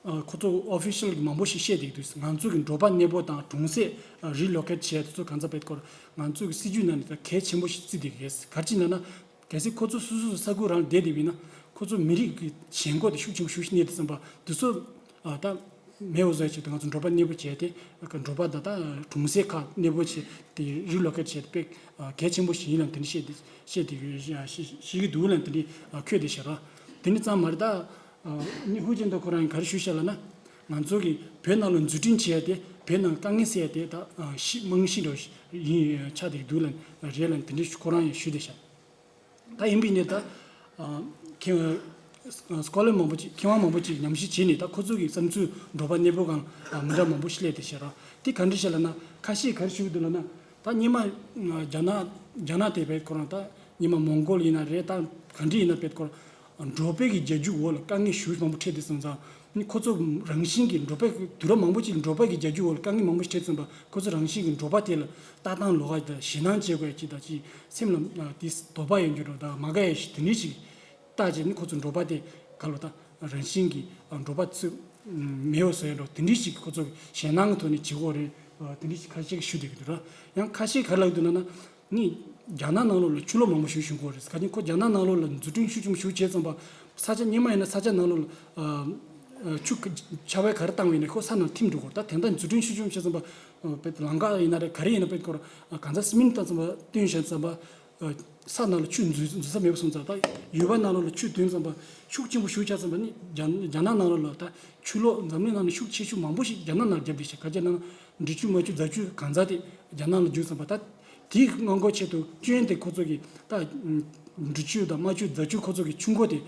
ཨ་ཁོ་ཚོ་official གི་མང་པོ་ཞིག་བཤད་བསྡད་འདུག་ང་ཚོ་གི་འབྲོག་པ་གནས་སྤོ་དང་གྲོང་གསེབ་relocate བྱས་དེ་ཚོ་གང་ཚ་བེད་སྐོར་ང་ཚོ་གི་སྲིད་ཇུས་ནང་ནས་ད་གལ་ཆེན་པོ་ཞིག་བརྩིས་བསྡད་ཀྱི་རེད། ག་རེ་བྱས་ན་ན། གལ་སྲིད་ཁོ་ཚོ་སོ་སོ་སོ་ས་ཁུལ་རང་ལ་བསྡད་བསྡད་པ་ཡིན་ན། ཁོ་ཚོ་མི་རིགས་ཀྱི་ཞེན་ཁོག་དེ་ཤུགས་ཆེན་པོ་ཞེ་པོ་ཞིག་གནས་དུས་ཙམ་པ་དེ་ཚོ་ཨ་ད་མེད་པ་བཟོ་ཡ་ཆེད་དུ་ང་ཚོ་འབྲོག་པ་གནས་སྤོ་བྱས་ཏེ། འབྲོག་པ་དང་ད་གྲོང་གསེབ་ཁག་གནས་སྤོ་བྱས་ཏེ་relocate བྱས་ཏེ་དཔེ་གལ་ཆེན་པོ་ཞིག་ཡིན་ལབ་དེ་འདྲ་བཤད་དེ་བཤད་དེ་བཤད་ཀྱི་འདུག་ལབ་དེ་འདྲ་འཁོད་བསྡད་ཤག་ར། དེ་འདྲ་ཙམ་མ་རེད་ད། ཨ་ནི་ཧུའུ་ཅིན་ཐའོ་ཁོ་རང་གིས་ག་རེ་ཞུས་ཤག་ལབ་ན། ང་ཚོ་གིས་བོད་ནང་ལ་འཛུགས་སྐྲུན་བྱས་ཏེ་བོད་ནང་དཀའ་ངལ་སེལ་ཡ་དེ་ད་ཨ་ཤི་རྨང་གཞི་འདྲ་བོ་ཞིག་ཡིན་ཆགས་བསྡད་འདུག་ལབ་རེད་ལབ་དེ་འདྲ་ཁོ་རང་ཡང་ཞུས་བསྡད་ཤག་ད་ཡིན་པའི་ནི་ད་ཨ་མཁས་སྐོར་ལས་མང་པོ་ཅིག་མཁས་དབང་མང་པོ་ཅིག་ཉམས་ཞིབ་བྱས་ནས། ད་ཁོ་ཚོ་གི་བསམ་ཚུལ་འབྲོག་པ་གནས་སྤོ་སྒང་ལ་མི་འདྲ་མང་པོ་ཞིག་སླེབས་བསྡད་ཤག་ར། དེ་ག་འདྲ་ཞིག་ལབ་ན། ཁ་ཤས་ག་རེ་ཞུ་གི་འདུག་ལབ་ན། ད་སྔོན་མ་རྒྱ་ནག་རྒྱ་ནག་དེ་བེད་ཁོ་རང་ད་སྔོན་མ་མོང་གོལ་ཡིན་ན་རེད། ད་ག་འདྲ་ཡིན་ན་བེད་ཁོ་རང་འབྲོག་པའི་གི་རྒྱལ་རྒྱུད་འོག་ལ་དཀའ་ངལ་ཞེ་པོ་མང་པོ་འཕྲད་དུས་ཙམ་པ་ནི། ཁོ་ཚོ་རང་བཞིན་གྱིས་འབྲོག་པའི་དུས་རབས་མང་པོ་ཅིག་འབྲོག་པའི་གི་རྒྱལ་རྒྱུད་འོག་ལ་དཀའ་ངལ་མང་པོ་ཞིག་འཕྲད་ཙམ་པ། ཁོ་ཚོ་རང་བཞིན་གྱིས་འབྲོག་པ་དེ་ལ་ལྟ་སྟངས་ལོགས་ཀ་དང་ཞེད་སྣང་བྱེད་དགོས་ཡ་ཅིག་དང་། ཅིག་སེམས་ལ་དེ་དོགས་པ་ཡོད་རྒྱུ་འདྲ་དང་མ་དགའ་ཡ་ཞིག་དེ་འདྲ་ཞིག་བལྟས་བྱས་ནི། ཁོ་ཚོ་འབྲོག་པ་དེ་ག་ལོ་ད་རང་བཞིན་གྱིས་འབྲོག་པ་ཚོས་མེད་པ་བཟོ་ཡ་འདྲ་དེ་འདྲ་ཞིག་ཁོ་ཚོ་ཞེད་སྣང་གི་ཐོག་ནས་བྱེད་དགོས་རེད། དེ་འདྲ་ཞིག་ཁ་ཤས་ཀྱིས་ཞུ་བསྡད་ཀྱི་འདུག་ར། ཡང་ཁ་ཤས་ག་རེ་ལབ་ཀྱི་འདུག་ལབ་ན། ནི་རྒྱ་ནག་ནང་ལོགས་ལ་ཆུ་ལོག་མང་པོ་ཞིག་བྱུང་གི་རེད། ག་ཅིག་ཁོ་རྒྱ་ནག་ནང་ལོགས་ལ་འཛུགས་སྐྲུན་ཤུགས་ཆེན་པོ་ཞིག་བྱས་ཙམ་པ། ས་ཆ་སྔོན་མ་ཡིན་ན་ས་ཆ་ནང་ལོགས་ལ་ཨ་ཆུ་ཆར་པ་ག་རེ་བཏང་བ་ཡིན་ན་ཁོ་ས་ནང་ཐིམ་འགྲོ་གི་རེད། ད་དེ་འདྲ་འཛུགས་སྐྲུན་ཤུགས་ཆེན་པོ་བྱས་ཙམ་པ། ཨ་དཔེ་ལམ་ཁ་ཡིན་ན་རེད། ག་རེ་ཡིན་ན་བེད་ཁོ་རང་གང་ཟག་སི་མིན་བཏང་ཙམ་པ་བཏོན་བཞག་ཙམ་པ། ཨ་ས་ནང་ལ་ཆུ་འཛུལ་འཛུལ་ས་མེད་པ་སོང་ཙང་། ད་ཡུལ་པ་ནང་ལོགས་ལ་ཆུ་བཏོན་ཙམ་པ་ཤུགས་ཆེན་པོ་ཞིག་ཆགས་ཙམ་པ་ནི། རྒྱ་རྒྱ་ནག་ནང་ལོགས་ལ་ད་ཆུ་ལོག་འཛམ་གླིང་ནང་ནས་ཤུགས་ཆེ་ཤོས་མང་པོ་ཞིག་རྒྱ་ནག་ནང་བརྒྱབ་བསྡད་ཤག་ག་རེ་བྱས་ན་འབྲི་ཆུ་རྨ་ཆུ་རྫ་ཆུ་གང་ཟག་དེ་རྒྱ་ནག་ལ་བརྒྱུད་ཙམ་པ། ད་དེའི་སྔོན་འགོག་ཆེད་དུ་སྐྱོན་དེ་ཁོ་ཚོ་གིས་ད་འབྲི་ཆུ་དང་རྨ་ཆུ་རྫ་ཆུ་ཁོ་ཚོ་གི་ཆུ་མགོ་དེ་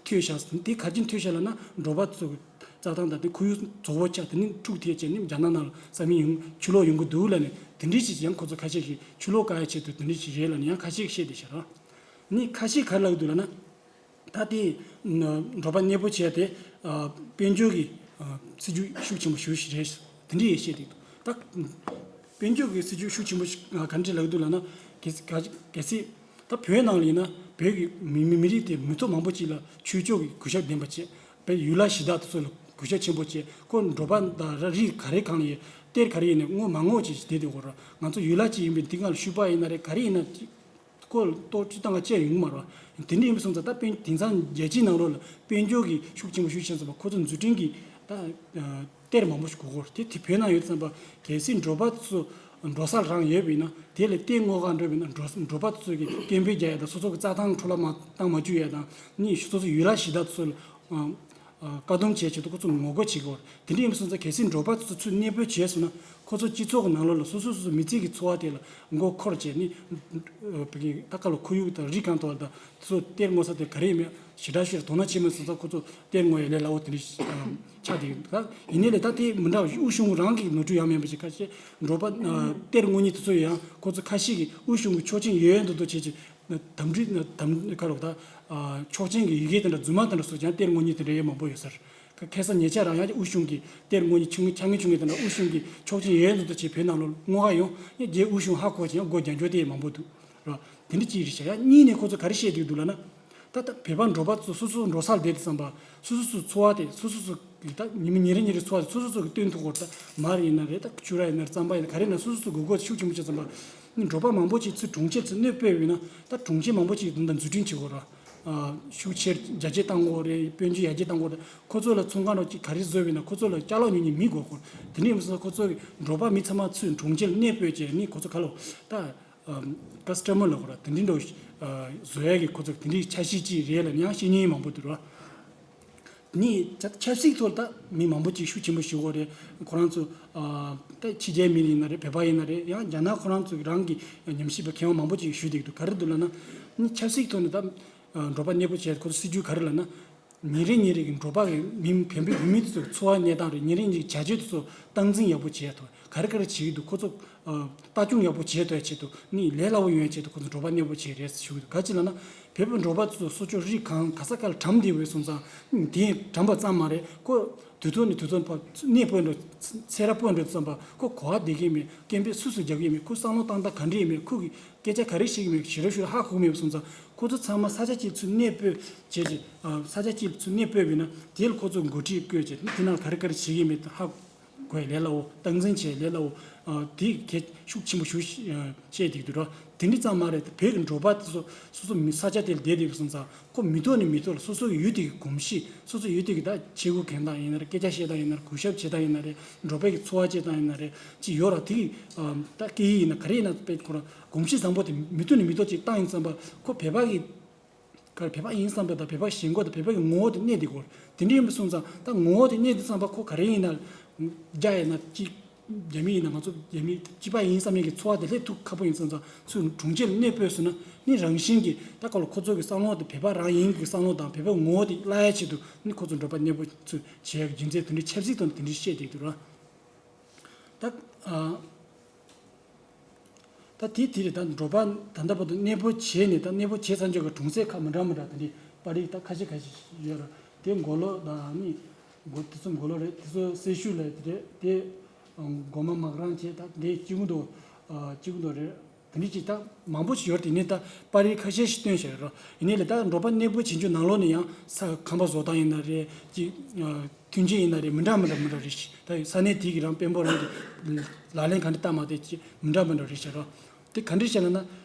ཐོས་ཤག་དེ་ག་རེ་བྱས་ནས་ཐོས་ཤག་ལབ་ན། འབྲོག་པ་ཚོ་གི་རྩྭ་ཐང་དང་དེ་ཁོར་ཡུག་བཙོག་པོ་ཆགས། དེ་ནི་འཁྲུག་ཐེབས་བྱས་ནི་རྒྱ་ནག་ནང་ལ་ས་མིང་ཡོང་ཆུ་ལོག་ཡོང་གི་འདུག་ལབ་ནས་དེ་འདྲ་ཞིག་ཡང་ཁོ་ཚོ་ཁ་ཤས་ཀྱིས་ཆུ་ལོག་བཀག་ཡ་ཆེད་དུ་དེ་འདྲ་ཞིག་རེད་ལབ་ནས་ཡང་ཁ་ཤས་ཀྱིས་བཤད་བསྡད་ཤག་ར། ནི་ཁ་ཤས་ག་རེ་ལབ་ཀྱི་འདུག་ལབ་ན། ད་དེ་འབྲོག་པ་གནས་སྤོ་བྱས་ཏེ་དཔལ་འབྱོར་གྱི་སྲིད་ཇུས་ཤུགས་ཆེན་པོ་ཞིག་རེད། དེ་འདྲ་ཡང་བཤད་བསྡད་འདུག་ད་དཔལ་འབྱོར་གྱི་སྲིད་ཇུས་ཤུགས་ཆེན་པོ་ཞིག་ག་འདྲ་ལབ་ཀྱི་འདུག་ལབ་ན། གལ་གལ་སྲིད་ད་བོད་ནང་ལ་ཡིན་ན་བོད་ཀྱི་མི་མི་མི་རིགས་དེ་མི་ཐོག་མང་པོ་ཅིག་ལ་ཆོས་ཕྱོགས་ཀྱི་གུས་ཞབས་ལྡན་པ་བྱས། བོད་ཡུལ་ལྷ་གཞིས་བདག་དེ་ཚོ་ལ་གུས་ཞབས་ཆེན་པོ་བྱས། ཁོ་འབྲོག་པ་དང་ར་རིགས་ག་རེ་གང་ལ་ཡིན། གཏེར་ག་རེ་ཡིན་ནའི་བསྔོག་མ་བསྔོག་བྱས་བསྡད་དེ་གོ་ར། ང་ཚོ་ཡུལ་ལྷ་གཅིག་ཡིན་པའི་འདི་སྒང་ལ་ཤུལ་པ་ཡིན་ན་རེད། ག་རེ་ཡིན་ན་ཁོ་ལ་གཏོར་བཅོས་བཏང་ག་བཅས་ཡོང་གི་མ་རེད་བ། དེ་འདྲ་ཡིན་པ་སོང་ཙང་ད་དཔེར་ན་དེང་སང་རྒྱལ་སྤྱིའི་ནང་ལོགས་ལ་དཔལ་འབྱོར་གྱི་ཤུགས་ཆེན་པོ་ཤུགས་ཆེན་ཙམ་པ་ཁོ་ཚོ་འཛུགས་སྐྲུན་གྱི་ད་གཏེར་མང་པོ་ཞིག་དགོས་ཀྱི་ཡོད་རེད། དེ་དེ་བོད་ནང་ཡོད་ཙམ་པ་གལ་སྲིད་འབྲོག་པ་ཚོ་འབྲོག་ས་རང་ཡོད་པ་ཡིན་ན། དེ་ལ་གཏེར་བསྔོག་ག་འགྲོ་བ་ཡིན་ན། འབྲོག་འབྲོག་པ་ཚོ་གི་སྐད་འབོད་རྒྱག་ཡ་དང་། སོ་སོ་གི་རྩྭ་ཐང་འཕྲོ་བརླག་མ་བཏང་མ་བཅུག་ཡ་དང་། ནི་སོ་སོ་ཡུལ་ལྷ་གཞིས་བདག་ཚོ་ལ་ཨ་ཨ་བཀག་སྡོམ་བྱེད་ཆེད་དུ་ཁོ་ཚོ་ངོ་རྒོལ་བྱེད་ཀྱི་ཡོད་རེད། དེ་འདྲ་ཡིན་པ་སོང་ཙང་གལ་སྲིད་འབྲོག་པ་ཚོ་ཚུར་གནས་སྤོ་བྱས་སོང་ན། ཁོ་ཚོ་སྤྱི་ཚོགས་ཀྱི་ནང་ལོགས་ལ་སོ་སོ་སོ་སོ་མི་ཚེ་གི་འཚོ་བ་དེ་ལ་མགོ་འཁོར་བྱས་ནི། ཨ་བོད་ཀྱི་ད་ག་ལ་ཁོར་ཡུག་དང་རི་སྒང་ཐོག་ལ་དང་དེ་ཚོ་གཏེར་བསྔོག་ས་དེ་ག་རེ་ཡིན་མིན་ཞེ་དྲག་ཤོས་དོ་སྣང་བྱེད་མ་སོང་ཙང་ཁོ་ཚོ་གཏེར་བསྔོག་ཡ་ལས་སླ་བོ་དེ་འདྲ་ཆགས་བསྡད་ཡོད། ད་ཡིན་ནའི་ལས་ད་དེ་མི་འདྲ་བ་ཞིག་དབུས་གཞུང་རང་གི་ནོར་འཁྲུལ་ཡང་མིན་པ་ཞིག་ཁ་ཤས་འབྲོག་པ་ཨ་གཏེར་བསྔོག་མཁན་དེ་ཚོ་ཡང་ཁོ་ཚོ་ཁ་ཤས་ཀྱིས་དབུས་གཞུང་གི་ཆོག་མཆན་ཡོད་ཡོད་མདོག་མདོག་བྱས་བྱས། དམ་འབྲི་དམ་ག་ལོག་ད་ཨ་ཆོག་མཆན་གྱི་ཡི་གེ་དེ་འདྲ་རྫུན་མ་དེ་འདྲ་བཟོས་ཀྱང་གཏེར་བསྔོག་མཁན་དེ་འདྲ་ཡང་མང་པོ་ཡོད་ས་རེད། ཁ་ཁ་སང་ཉེ་ཆར་རང་ཡང་དབུས་གཞུང་གི་གཏེར་བསྔོག་མཁན་ཆུང་ངུ་ཆུང་ངུ་ཆུང་ངུ་དེ་འདྲ་དབུས་གཞུང་གི་ཆོག་མཆན་ཡོད་མདོག་མདོག་བྱས་བོད་ནང་ལོགས་བསྔོག་ག་ཡོང་། ཡང་རྗེས་དབུས་གཞུང་ཧ་གོ་བྱས་ཡང་སྒོ་རྒྱག་འགྱོ་དེ་ཡང་མང་པོ་འདུག་ར། དེ་འདྲ་ཅིག་རེད་ཤག་ཡང་གཉིས་ནས་ཁོ་ཚོ་ག་རེ་བཤད་བསྡད་འདུག་ལབ་ན། ད་ལྟ་བོད་པ་འབྲོག་པ་ཚོ་སོ་སོ་འབྲོག་སར་བསྡད་དུས་ཙམ་པ་སོ་སོ་སོའི་འཚོ་བ་དེ་སོ་སོ་སོ་གི་ད་ཉི་མ་ཉིན་རེ་ཉིན་རེ་འཚོ་བ་དེ་སོ་སོ་སོ་གི་སྟོན་ཐུབ་ཀྱི་ཡོད་རེད། ད་མར་ཡིན་ན་རེད། ད་ཕྱུར་ར་ཡིན་ན་རེད། རྩམ་པ་ཡིན་ན་ག་རེ་ཡིན་ན་སོ་སོ་སོ་གི་དགོས་མཁོ་ཤུགས་ཆེན་པོ་ཆགས་ཙམ་པ། འབྲོག་པ་མང་པོ་ཅིག་ཚུར་གྲོང་ཁྱེར་ཚུར་གནས་སྤོས་པ་ཡིན་ན། ད་གྲོང་ཁྱེར་མང་པོ་ཅིག་ད་ལྟ་འཛུགས་སྐྲུན་བྱེད་དགོས་རེད། ཤུགས་ཆེར་རྒྱ་སྐྱེད་བཏང་དགོས་རེད། དཔལ་འབྱོར་ཡར་རྒྱས་བཏང་དགོས་རེད། ཁོ་ཚོ་ལ་ཚོང་ཁང་རོགས་ཅིག་ག་རེ་བཟོས་པ་ཡིན་ན་ཁོ་ཚོ་ལ་ཅ་ལག་ཉོ་མཁན་མི་དགོས་ཀྱི་ཡོད་རེད། དེ་འདྲ་ཡིན་པ་སོང་ཙང་ཁོ་ཚོ་གི་འབྲོག་པ་མི་ཚང་མ་ཚུར་གྲོང་ཁྱེར་གནས་སྤོས་བྱས་ནས་ཁོ་ཚོ་ག་ལོག་ད་ཨམ་ཀ་སི་ཊ་མར་ལབ་དགོས་རེད། དེ་འདྲ་འདྲ་བོ་ཞིག་ཨ་བཟོ་ཡ་གི་ཁོ་ཚོ་དེ་འདྲའི་འཆར་གཞི་ཅིག་རེད་ལབ་ནས་ཡང་བཤད་མཁན་མང་པོ་འདུག་ར། ནི་ཆབ་ཆབ་སྲིད་ཐོག་ད་མི་མང་པོ་ཅིག་ཤུགས་ཆེན་པོ་ཞུ་གི་ཡོད་རེད། ཁོ་རང་ཚོ་ཨ་ད་ཕྱི་རྒྱལ་མི་ཡིན་ན་རེད། བོད་པ་ཡིན་ན་རེད། ཡང་རྒྱ་ནག་ཁོ་རང་ཚོ་རང་གི་ཉམས་ཞིབ་པ་མཁས་དབང་མང་པོ་ཅིག་ཞུ་བསྡད་ཀྱི་འདུག་ག་རེ་འདུག་ལབ་ན། ནི་ཆབ་སྲིད་ཐོག་ནས་ད་ཨ་འགྲོ་པ་གནས་སྤོ་བྱས། ཁོ་ཚོ་སྲིད་ཇུས་ག་རེ་ལབ་ན། ཉིན་རེ་ཉིན་རེ་གི་འགྲོ་པ་གི་མི་བོད་པའི་བོད་མི་ཚོའི་འཚོ་བ་གནས་སྟངས་རེད། ཉིན་རེ་ཉིན་གྱི་བྱ་སྤྱོད་དེ་ཚོ་སྟངས་འཛིན་ཡག་པོ་བྱས་ཐུབ། ག་རེ་ག་རེ་བྱེད་ཀྱི་འདུག་ཁོ་ཚོ་ཨ་ལྟ་སྐྱོང་ཡག་པོ་བྱེད་ཐུབ་ཡ་ཆེད་དུ། ནི་ལས་སླ་བོ་ཡོང་ཡ་ཆེད་དུ་ཁོ་ཚོ་འགྲོ་པ་གནས་སྤོ་བྱས་རེད་ཟེར་ཞུ་གི་འདུག་ག་ཅི་ལབ་ན། བོད་པའི་འགྲོ་པ་ཚོ་སོ་སོ་ཕྱོགས་རིས་གང་ག་ས་ག་ལ་གྲམ་བསྡད་ཡོད་སོང་ཙང་། དེ་གྲམ་པ་ཙམ་མ་རེད། ཁོ་དུས་ཐོག་ནས་དུས་ཐོག་ནས་ཕར་གནས་སྤོས་འགྲོ། ཚེ་རབས་སྤོས་འགྲོ་ཙམ་པ་ཁོ་ག་པར་བསྡད་ཀྱི་མེད། སྐད་འབོད་སུ་སུ་རྒྱག་གི་མེད། ཁོ་བསམ་བློ་བཏང་སྟངས་ག་འདྲ་ཡིན་མེད། ཁོ་གི་སྐད་ཆ་ག་རེ་བཤད་ཀྱི་མེད། ཞེ་དྲག་ཞེ་དྲག་ཧ་གོ་གི་མེད་སོང་ཙང་། ཁོ་ཚོ་ཚང་མ་ས་ཆ་གཅིག་ཚུར་གནས་སྤོས་བྱས་རྗེས། ཨ་ས་ཆ་གཅིག་ཚུར་གནས་སྤོས་པ་ཡིན་ན། དེ་ལ་ཁོ་ཚོ་འགོ་ཁྲིད་བསྐོས་བྱས། དེ་ནང་ག་རེ་ག་རེ་བྱེད་ཀྱི་མེད་ཧ་གོ་ཡ། ལས་སླ་བོ་སྟངས་འཛིན་བྱས། ལས་སླ་བོ་ཨ་དེ་གལ་ཤུགས་ཆེན་པོ་ཞིག་བཤད་བསྡད་ཀྱི་འདུག་ར། དེ་འདྲ་ཙམ་མ་རེད། བོད་ཀྱི་འགྲོ་པ་དེ་ཚོ་སོ་སོ་མི་ས་ཆ་དེ་ལ་བསྡད་བསྡད་པ་སོང་ཙང་། ཁོ་མི་ཐོག་ནས་མི་ཐོག་ལ་སོ་སོ་གི་ཡོད་དེ་གི་གོམས་གཤིས། སོ་སོ་ཡོད་དེ་གི་ད་ཆས་གོས་གྱོན་སྟངས་ཡིན་ན་རེད། སྐད་ཆ་བཤད་སྟངས་ཡིན་ན་རེད། གུས་ཞབས་བྱེད་སྟངས་ཡིན་ན་རེད། འགྲོ་པའི་གི་འཚོ་བ་སྐྱེལ་སྟངས་ཡིན་ན་རེད། ཅི་ཡོད་ར། དེ་གི་ཨ་ད་སྐད་ཡིག་ཡིན་ན་ག་རེ་ཡིན་ན། དཔེ་ཁོ་རང་གོམས་གཤིས་བཟང་པོ་དེ་མི་ཐོག་ནས་མི་ཐོག་ཅིག་བཏང་ཡིན་ཙམ་པ། ཁོ་བོད་པ་གི་ག་རེ་བོད་པ་ཡིན་བསམ་པ་དང་། བོད་པ་ཞེན་ཁོག་དང་། བོད་པ་གི་ངོ་བོ་དེ་གནས་བསྡད་ཀྱི་ཡོད་རེད། དེ་འདྲ་ཡིན་པ་སོང་ཙང་། ད་ངོ་བོ་དེ་གནས་བསྡད་ཙམ་པ་ཁོ་ག་རེ་ཡིན་ན། རྒྱ་ཡིན་ན་གཅིག་རྒྱ་མི་ཡིན་ན་ང་ཚོ་རྒྱ་མི་གཅིག་པ་ཡིན་བསམ་ཡས་ཀྱི་ཚོར་བ་དེ་སླེབས་ཐུབ་ཁག་པོ་ཡིན་སོང་ཙང་། ཚུར་གྲོང་ཁྱེར་ལ་གནས་སྤོས་སོང་ན་ནི། རང་བཞིན་གྱིས་ད་ཁོ་ལ་ཁོ་ཚོ་གི་བསམ་བློ་དེ་བོད་པ་རང་ཡིན་གྱི་བསམ་བློ་དང་། བོད་པའི་ངོ་བོ་དེ་བརླག་ཡ་ཆེད་དུ་ནི་ཁོ་ཚོ་འགྲོ་པ་གནས་སྤོ་ཚུར་བྱེད་ཡ་གི་རྒྱུ་མཚན་དེ་འདྲའི་ཆབ་སྲིད་ཐོག་ནས་དེ་འདྲའི་བཤད་བསྡད་འདུག་ར། ད་ཨ། ད་དེ་དེ་རེད། ད་འགྲོ་པ་ད་ལྟ་བར་དུ་གནས་སྤོ་བྱས་ནས། ད་གནས་སྤོ་བྱས་ཚར་རྗེས་ཀྱི་གྲོང་གསེབ་ཁག་མི་འདྲ་མི་འདྲ་དེ་འདྲའི་པར་རིས་ད་ཁ་ཤས་ཁ་ཤས་ཡོད་རེད། དེ་མགོ་ལོག་དང་ནི། མགོ་དེ་ཚོ་མགོ་ལོག་རེད། དེ་ཚོ་སེར་ཤུལ་ལ་དེ་རེད། དེ་མགོ་མ་མག་རང་བྱས། ད་དེ་སྐྱིད་ཀུན་ཏོ་སྐྱིད་ཀུན་ཏོ་རེད། དེ་འདྲའི་ཅིག་ད་མང་པོ་ཞིག་ཡོད་རེད། དེ་ནས་ད་པར་རིས་ཁ་ཤས་ཤིག་བཏོན་བཞག་ཡོད་རེད། ཡིན་ནའི་ལས་ད་འགྲོ་པ་གནས་སྤོ་བྱེད་རྒྱུ་ནང་ལོགས་ནས་ཡང་ས་ཁང་པ་བཟོ་སྟངས་ཡིན་ན་རེད། ཅིག་མཐུན་རྐྱེན་ཡིན་ན་རེད། མི་འདྲ་མི་འདྲ་མི་འདྲ་རེད་ཤག་ད་ས་གནས་དེ་གི་རང་དཔོན་པོ་རང་གི་ལག་ལེན་ག་འདྲ་བསྟར་མ་བསྟར་ཅིག་མི་འདྲ་མི་འདྲ་རེད་ཤག་ར། དེ་ག་འདྲ་བྱས་ན་ན།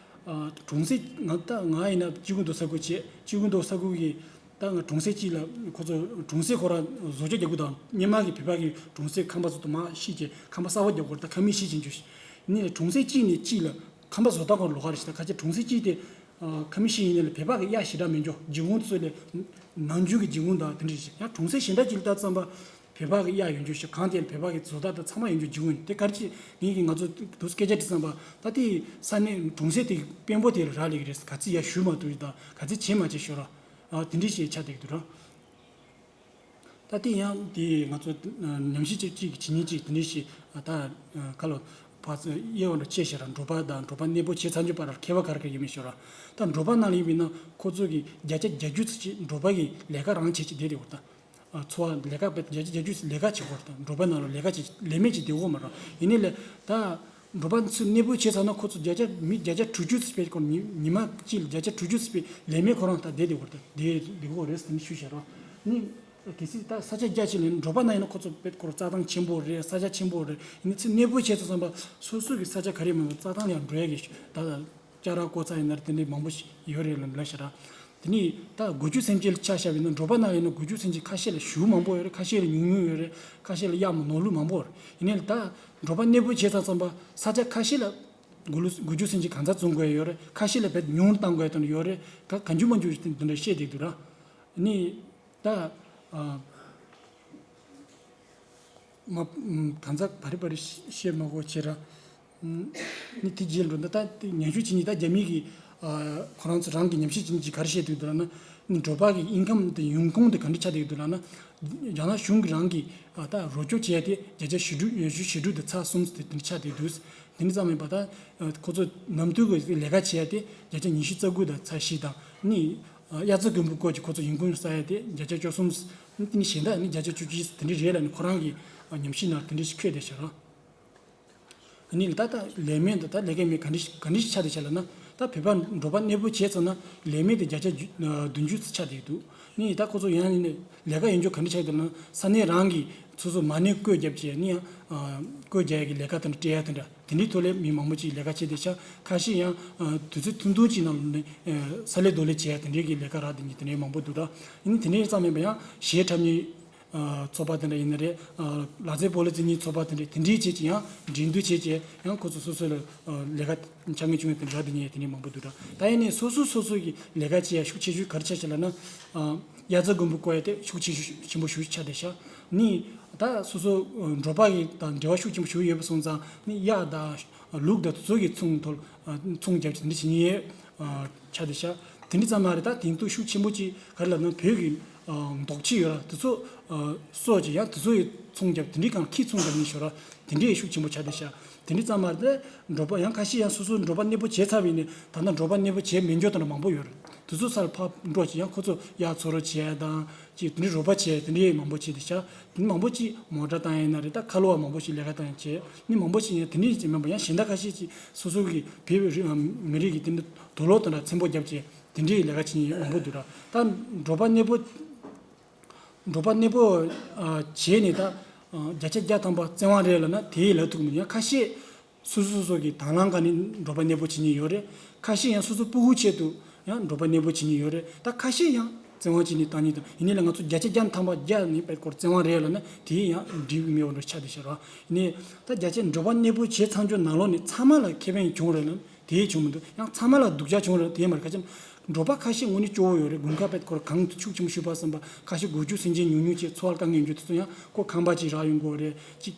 ཨ་གྲོང་གསེབ་ང་ད་ང་ཡིན་ན་སྐྱིད་ཀུན་ཏོ་ས་ཁུལ་བྱས། སྐྱིད་ཀུན་ཏོ་ས་ཁུལ་གྱི་ད་ང་གྲོང་གསེབ་གཅིག་ལ་ཁོ་ཚོ་གྲོང་གསེབ་ཁོ་རང་བཟོ་བཅོས་རྒྱག་དགོས་དང་། སྔོན་མ་གི་བོད་པ་གི་གྲོང་གསེབ་ཁང་པ་ཚོ་དུ་མ་ཕྱིས་བྱས་ཁང་པ་གསར་པ་རྒྱག་དགོས་རེད། ད་ཁང་མིག་ཕྱིས་ཕྱིན་རྒྱུ་ཞིག་ནི་གྲོང་གསེབ་གཅིག་ནས་གཅིག་ལ་ཁང་པ་བཟོ་སྟངས་ཁོ་ལོགས་ཀ་རེད་ཤག་ད་ཁ་ཆེ་གྲོང་གསེབ་གཅིག་དེ། ཨ་ཁ་མིག་ཤེས་ཡིན་ནའི་ལ་བོད་པ་གི་གཡའ་ཞེ་དྲག་མེད་འགྱོ། འཇིགས་སྒོང་ཚོ་ལས་ནང་ཆུང་གི་འཇིགས་སྒོང་དང་དེ་འདྲ་ཞིག་ཡང་གྲོང་གསེབ་གཞན་དག་ཅིག་ལ་ལྟ་ཙམ་པ་བོད་པ་གི་གཡའ་ཡོང་རྒྱུ་ཞིག་གང་དེ་ལ་བོད་པ་གི་བཟོ་ལྟ་དང་ཚང་མ་ཡོང་རྒྱུ་འཇིགས་སྒོང་ཡིན། དེ་ག་རེ་ཅིག་ངེད་ཀྱི་ང་ཚོ་དུས་སྐད་ཆ་དྲིས་ཙམ་པ། ད་དེ་ས་གནས་གྲོང་གསེབ་དེ་དཔོན་པོ་དེ་ལ་རག་ལས་ཀྱི་རེད། ག་ཚོད་ཡར་ཞུ་མ་ཐུབ་ཡོད་དང་། ག་ཚོད་བྱེད་མ་བྱེད་ཤོར་ར། ཨ་དེ་འདྲ་ཞིག་ཆགས་བསྡད་ཀྱི་འདུག་ར། ད་དེ་ཡང་དེ་ང་ཚོ་ཨ་ཉམས་ཞིབ་ཅིག་ཅིག་བྱེད་མཁན་ཅིག་དེ་འདྲ་ཞིག་ཨ་ད་ཨ་ག་ལོ་ཕ་ཚོ་དབྱེ་བ་འདྲ་ཕྱེ་བཞག་ར། འགྲོ་པ་དང་འགྲོ་པ་གནས་སྤོ་བྱས་ཚར་རྗེས་བར་ལ་ཁྱད་པར་ག་རེ་ག་རེ་ཡོད་མེད་ཤོད་ར། ད་འགྲོ་པ་ནང་ལ་ཡིན་པ་ཡིན་ན་ཁོ་ཚོ་གི་བརྒྱ་ཆ་བརྒྱད་ཅུ་ཙམ་ཅིག་འགྲོ་པ་གི་ལས་ཀ་རང་བྱེད་ཅིག་བསྡད་དེ་འོ་ད། ཨ་འཚོ་བ་ལས་ཀ་བྱེད་བརྒྱ་ཆ་བརྒྱད་ཅུ་ཙམ་ལས་ཀ་བྱེད་དགོས་ར། ད་འགྲོ་པ་ནང་ལ་ལས་ཀ་བྱེད་ལས་མེད་ཅིག་བསྡད་ཡོད་མ་རེད། ཡིན་ནའི་ལས་ད། འགྲོ་པ་ཚོས་གནས་སྤོ་བྱས་ཚར་ན་ཁོ་ཚོ་བརྒྱ་ཆ་མི་བརྒྱ་ཆ་དྲུག་ཅུ་ཙམ་ཕལ་ཆེར་ཉི་ཉི་མ་གཅིག་ལ་བརྒྱ་ཆ་དྲུག་ཅུ་ཙམ་ལས་མེད་ཁོ་རང་ད་བསྡད་བསྡད་ཡོད་རེད། བསྡད་བསྡད་ཡོད་རེད་ཟེར་ནས་ཞུས་བཞག་རོགས། ནི་གལ་སྲིད་ད་ས་ཆ་རྒྱ་ཆེ་ལ་འགྲོ་པ་ནང་ཡིན་ན་ཁོ་ཚོ་དཔེ་ཁོ་རང་རྩྭ་ཐང་ཆེན་པོ་རེད། ས་ཆ་ཆེན་པོ་རེད། ཡིན་ནའི་ཚུར་གནས་སྤོ་བྱས་ཚར་ཙམ་པ་སོ་སོ་གི་ས་ཆ་ག་རེ་མིན་པ་རྩྭ་ཐང་ལ་ཡང་འགྲོ་ཡ་གི་ད་ལྟ་ཅ་ར་ཀོ་ཚ་ཡིན་ན་རེད། དེ་འདྲའི་མང་པོ་ཞིག་ཡོད་རེད་ལབ་ལབ་བཞག་ར། དེ་ནས་ད་འགུལ་སྐྱོད་སེམས་ཅན་ལ་ཆ་བཞག་པ་ཡིན་ན་འགྲོ་པ་ནང་ཡིན་ན་འགུལ་སྐྱོད་སེམས་ཅན་ཁ་ཤས་ལ་ཞེ་པོ་མང་པོ་ཡོད་རེད། ཁ་ཤས་ལ་ཉུང་ཉུང་ཡོད་རེད། ཁ་ཤས་ལ་ཡག་མོ་ནོར་ལུག་མང་པོ་ཡོད་རེད། ཡིན་ནའི་ད་འགྲོ་པ་གནས་སྤོ་བྱས་ཚར་ཙམ་པ་ས་ཆ་ཁ་ཤས་ལ་འགུལ་ལུགས་འགུལ་སྐྱོད་སེམས་ཅན་གང་ཙམ་བཙོང་དགོས་ཡོད་རེད། ཁ་ཤས་ལ་དཔེ་ཉུང་རུ་གཏང་དགོས་ཡོད་དོན་ཡོད་རེད། ག་གང་བྱུང་མང་བྱུང་ཞིག་དེ་འདྲ་བཤད་བསྡད་འདུག་ར། ནི་ད་ཨ་མ་གང་ཟག་བ་རི་བ་རི་བཤད་མ་དགོས་བྱས་ར། ནི་དེ་རྗེས་འགྲོ་ད་ད་དེ་ཉམས་ཞིབ་བྱེད་མཁན་ད་རྒྱ་མི་གི་ཨ་ཁོ་རང་ཚོ་རང་གི་ཉམས་ཞིབ་བྱེད་མཁན་གྱིས་ག་རེ་བཤད་འདུག་ལབ་ན། ནི་འགྲོ་པ་གི་ཨིན་ཀམ་དེ་ཡོང་ཁུངས་དེ་ག་འདྲ་ཆགས་བསྡད་འདུག་ལབ་ན། རྒྱ་ནག་གཞུང་གི་རང་གི་ཨ་ད་རོགས་སྐྱོར་བྱས་ཏེ་བརྒྱ་ཆ་བཞི་དྲུག་ཉི་ཤུ་བཞི་དྲུག་དེ་ཚར་སོང་ཟེར་དེ་འདྲ་ཆགས་བསྡད་འདུག་དེ་འདྲ་ཙམ་མིན་པ་ད་ཁོ་ཚོ་ནམ་དུས་ཀྱི་ལས་ཀ་བྱས་ཏེ་བརྒྱ་ཆ་ཉི་ཤུ་རྩ་དགུ་དང་ཚར་བཞི་དང་ནི། དབྱར་རྩྭ་དགུན་འབུ་སྐོར་གྱི་ཁོ་ཚོ་ཡོང་ཁུངས་བསགས་ཡ་དེ་བརྒྱ་ཆ་བཅུ་གསུམ། དེ་ནི་གཞན་དག་ནི་བརྒྱ་ཆ་བཅུ་གཅིག་དེ་འདྲ་རེད་ལབ་ནས་ཁོ་རང་གི་ཉམས་ཞིབ་ནང་དེ་འདྲ་ཞིག་འཁོད་བསྡད་ཤག་ར། ནི་ད་ལྟ་ལས་མེད་འདི་ད་ལས་ཀ་མེད་ག་འདྲ་ཞིག་ག་འདྲ་ཞིག་ཆགས་བསྡད་ཤག་ལབ་ན། ད་བོད་པ་འགྲོ་པ་གནས་སྤོ་བྱས་ཚར་ན་ལས་མེད་དེ་བརྒྱ་ཆ་བདུན་ཅུ་ཙམ་ཆགས་བསྡད་འདུག་ནི་ད་ཁོ་ཚོ་ཡང་ནི་ལས་ཀ་ཡོང་རྒྱུ་ག་འདྲ་ཆགས་ཀྱི་འདུག་ལབ་ན། ས་གནས་རང་གིས་སོ་སོ་མ་ཎི་བཀོད་རྒྱབ་བྱས་ནི་ཡང་བཀོད་རྒྱག་ཡ་གི་ལས་ཀ་དེ་འདྲ་སྤྲད་ཡ་དེ་འདྲ། དེ་འདྲའི་ཐོག་ལས་མི་མང་པོ་ཅིག་ལས་ཀ་བྱས་བསྡད་ཤག་ཁ་ཤས་ཡང་ཨ་དུས་ཚོད་ཐུང་ཐུང་ཅིག་ནང་ལ་ནི་ཨ་ས་ལས་རྡོ་ལས་བྱས་དེ་འདྲའི་གི་ལས་ཀ་རག་བསྡད་མཁན་དེ་འདྲའི་མང་པོ་འདུག་ད་ཡིན་ནའི་དེ་འདྲའི་ཙམ་མིན་པ་ཡང་གཞས་འཁྲབ་མཁན་ ཚོགས་པ་དེ་འདྲ་ཡིན་ན་རེད། ལག་རྩལ་སྤོ་ལོ་རྩེད་མཁན་ཚོགས་པ་དེ་འདྲ་དེ་འདྲའི་བྱས་ཀྱི་ཡང་འགྲན་བསྡུར་བྱས་ཀྱི་ཡང་ཁོ་ཚོ་སོ་སོ་ལ་ལས་ཀ་ཆ་ངེས་བྱུང་བའི་དེ་འདྲ་དེ་ཉེ་དེ་འདྲའི་མང་པོ་འདུག་ད་ད་ཡིན་ནའི་སོ་སོ་སོ་སོ་གི་ལས་ཀ་བྱེད་ཡ་ཤུགས་ཆེ་ཤོས་ག་རེ་ཆགས་ཤག་ལབ་ན། དབྱར་རྩྭ་དགུན་འབུ་བརྐོ་ཡ་དེ་ཤུགས་ཆེ་ཤོས་ཆེན་པོ་ཞེ་པོ་ཆགས་བསྡད་ཤག་ནི་ད་སོ་སོ་འབྲོག་པ་གི་དང་འབྲེལ་བ་ཤུགས་ཆེན་པོ་ཞེ་པོ་ཡོད་པ་སོང་ཙང་ནི་གཡག་དང་ལུག་དང་དེ་ཚོ་གི་ཚོང་ཐོག་ཚོང་རྒྱབ་ཀྱི་འདི་བྱེད་ཉེན་ཆགས་བསྡད་ཤག་དེ་འདྲ་ཙམ་མ་རེད། ད་དེང་དུས་ཤུགས་ཆེན་པོ་ཅིག་ག་རེ་ལབ་ན་བོད་ཀྱི་འདོགས་ཆས་ཡོད་ར་དེ་ཚོ་གསོ་བྱེད་ཡང་དེ་ཚོ་ཡི་ཚོང་རྒྱབ་དེ་འདྲའི་གང་ཁྱི་ཚོང་རྒྱབ་ནས་ཤོར་ར་དེ་འདྲའི་ཤུགས་ཆེན་པོ་ཆགས་བསྡད་ཤག་དེ་འདྲ་ཙམ་མ་རེད། འབྲོག་པ་ཡང་ཁ་ཤས་ཡང་སོ་སོ་འབྲོག་པ་གནས་སྤོ་བྱས་ཚར་བ་ཡིན་ནའི་ད་ལྟ་འབྲོག་པ་གནས་སྤོ་བྱས་མེད་འཇོག་དང་འདྲ་མང་པོ་ཡོད་རེད། དེ་ཚོ་སར་ཕབ་འགྲོ་བྱེད་ཡང་ཁོ་ཚོ་གཡག་འཚོ་རོགས་བྱས་དང་ཅིག་དེ་འདྲའི་རོགས་པ་བྱས་དེ་འདྲའི་མང་པོ་བྱས་བསྡད་ཤག་དེ་མང་པོ་ཅིག་མོ་ཊ་བཏང་ཡིན་ན་རེད། ད་ཁ་ལོ་བ་མང་པོ་ཞིག་ལས་ཀ་བཏང་ཡིན་བྱས་ནི་མང་པོ་ཞིག་ཡང་དེ་འདྲའི་ཅིག་མིན་པ་ཡང་གཞན་དག་ཁ་ཤས་ཅིག་སོ་སོ་གི་བོད་རི་མི་རིགས་ཀྱི་དེ་འདྲ་དུག་ལོག་དང་འདྲ་ཚེམ་པོ་བརྒྱབ་བྱས་དེ་འདྲའི་ལས་ཀ་བྱེད་མཁན་མང་པོ་འདུག་ར། ད་འབྲོག་པ་གནས་སྤོ་འབྲོག་པ་གནས་སྤོ་བྱས་ནས་ད་བརྒྱ་ཆ་བརྒྱ་ཐམ་པ་བཙན་དབང་རེད་ལབ་ན་དེ་ལབ་ཐུབ་མི་འདུག་ཡང་ཁ་ཤས་སོ་སོ་སོ་སོ་གི་དང་བླངས་སྒང་ནས་འབྲོག་པ་གནས་སྤོ་བྱེད་མཁན་ཡོད་རེད། ཁ་ཤས་ཡང་སོ་སོ་སྤུ་གུ་ཆེད་དུ་ཡང་འབྲོག་པ་གནས་སྤོ་བྱེད་མཁན་ཡོད་རེད། ད་ཁ་ཤས་ཡང་བཙན་དབང་བྱས་ནས་བཏང་མཁན་དང་ཡིན་ནའི་ལ་ང་ཚོ་བརྒྱ་ཆ་བརྒྱ་ཐམ་པ་བརྒྱ་ནས་དཔེ་སྐོར་བཙན་དབང་རེད་ལབ་ན་དེ་ཡང་འགྲིག་མེད་པ་འདྲ་ཆགས་བསྡད་ཤག་ར། ཡིན་ནའི་ད་བརྒྱ་ཆ་འབྲོག་པ་གནས་སྤོ་བྱས་ཚར་རྒྱུ་ནང་ལོགས་ནས་ཚང་མ་ལ་ཁེ་ཕན་བྱུང་རེད་ལབ་ན་དེ་བྱུང་མི་འདུག་ཡང་ཚང་མ་ལ་སྡུག་ཅག་བྱུང་རེད་དེ་མ་རེད། ཁ་ཆེམས་འབྲོག་པ་ཁ་ཤས་དངོས་གནས་སྐྱོ་བོ་ཡོད་རེད། དགུན་ཁ་དཔེ་སྐོར་གངས་ཤུགས་ཆེན་པོ་ཤུགས་པ་བསམ་པ་ཁ་ཤས་འགོ་ཁྲིད་སེམས་ཅན་ཉུང་ཉུང་བྱས་འཚོ་བར་དཀའ་ངལ་ཡོང་རྒྱུ་དེ་ཚོ་ཡང་ཁོ་ཁང་པ་ཅིག་རག་ཡོང་གི་རེད་ཅིག་